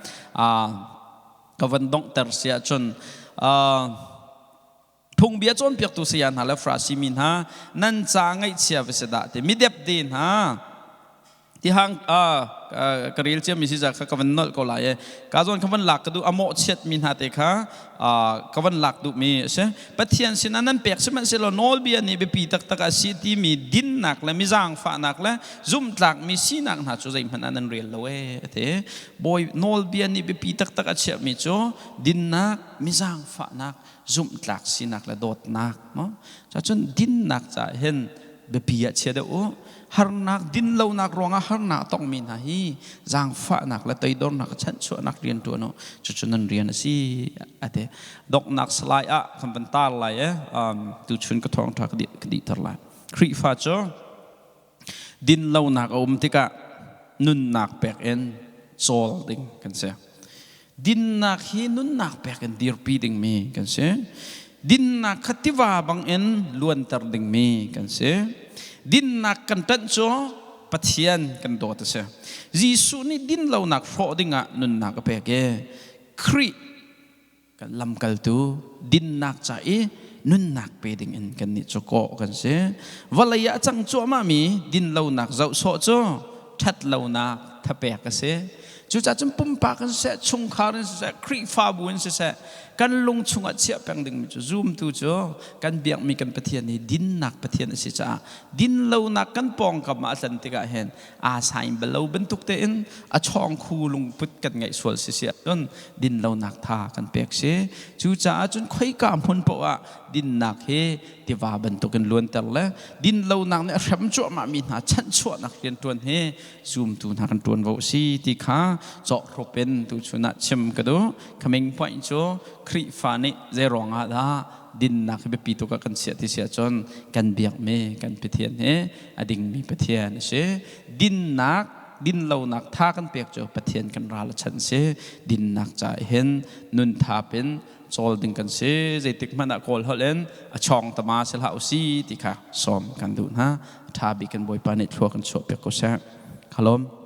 ka van donghter si ahcun, phungbia cawnpiaktu saya hna le Farasi mi hna, nan ca ngaihchia va si dah ti, midepde hna tihang ka rel ciami si za kha ka van nolh ko lai i ka zawn ka van lak ka duh, a mawhchiat mi hna te kha ka van lak duhmi a si. Pathian sinah nan pek sihmanhsehlaw nawlbia nih biapi taktak a si timi dinnak le mizaangfahnak le zumhtlakmi sinak hna cu zeihmanh ah nan rel lo ee, a ti. Bawi nawlbia nih biapi taktak a chiahmi cu dinnak, mizaangfahnak, zumhtlak sinak le dawtnak maw. Cun dinnak caah hin biapi ah chia deuh u. Harnak, dinlonak ruangah harnak tongmi hna hi zaangfahnak le toidornak chanhchuahnak rian ṭuan u, cucu nan rian a si, a ti. Donghnak salai ah kan van tar lai e, tuchun ka thawngṭha ka dihter lai. Khrihfa cu dinlonak a um tikah nunnak pek in cawl ding kan si. Dinnak hi nunnak pek in dirpi dingmi kan si. Dinnak kha tiva bangin luanter dingmi kan si. Dinnak kan ṭanh cu Pathian kan dawt a si. Jesuh nih dinlonak hrawh dingah nunnak a pek i Khrih kan lamkaltu dinnak ca i nunnak pe ding in kannih cu kawh kan si. Vawlei ah a cang cuahmahmi dinlonak zoh sawh cu ṭhatlonak thapek a si. Cucaah cun pumpak in siseh, chungkhar in siseh, Khrihfabu in siseh, kan lung chungah chiah peng dingmi cu zumtu cu kan biakmi kan Pathian hi dinnak Pathian a si caah dinlonak kan pawngkam ah a tlan tikah hin aa sain bal lo bantuk tein a chawngkhu lungput kan ngeih sual si si ahcun dinlonak tha kan pek si. Cucaah cun khoika hmun paoh ah dinnak hi tiva bantukin luanter le dinlonak nih a hrem cuahmah mi hna chanhchuahnak rianṭuan hi zumtu hna kan ṭuanvo a si ti kha cawhhrup in tuchun ah chim ka duh. Coming point cu Khrihfa nih zei ruangah dah dinnak hi biapi tuk ah kan chiah ti si ahcun kan biakmi kan Pathian hi a dingmi Pathian a si. Dinnak, dinlonak tha kan pek cu Pathian kan ral a chan si. Dinnak caah hin nun thap in cawl ding kan si. Zeitik hmanh ah Kawl holh in a chawng tama si hlah usi ti kha sawm kan duh hna. A ṭha bik kan Bawipa nih thlua kan chuah piak ko seh. Khalom.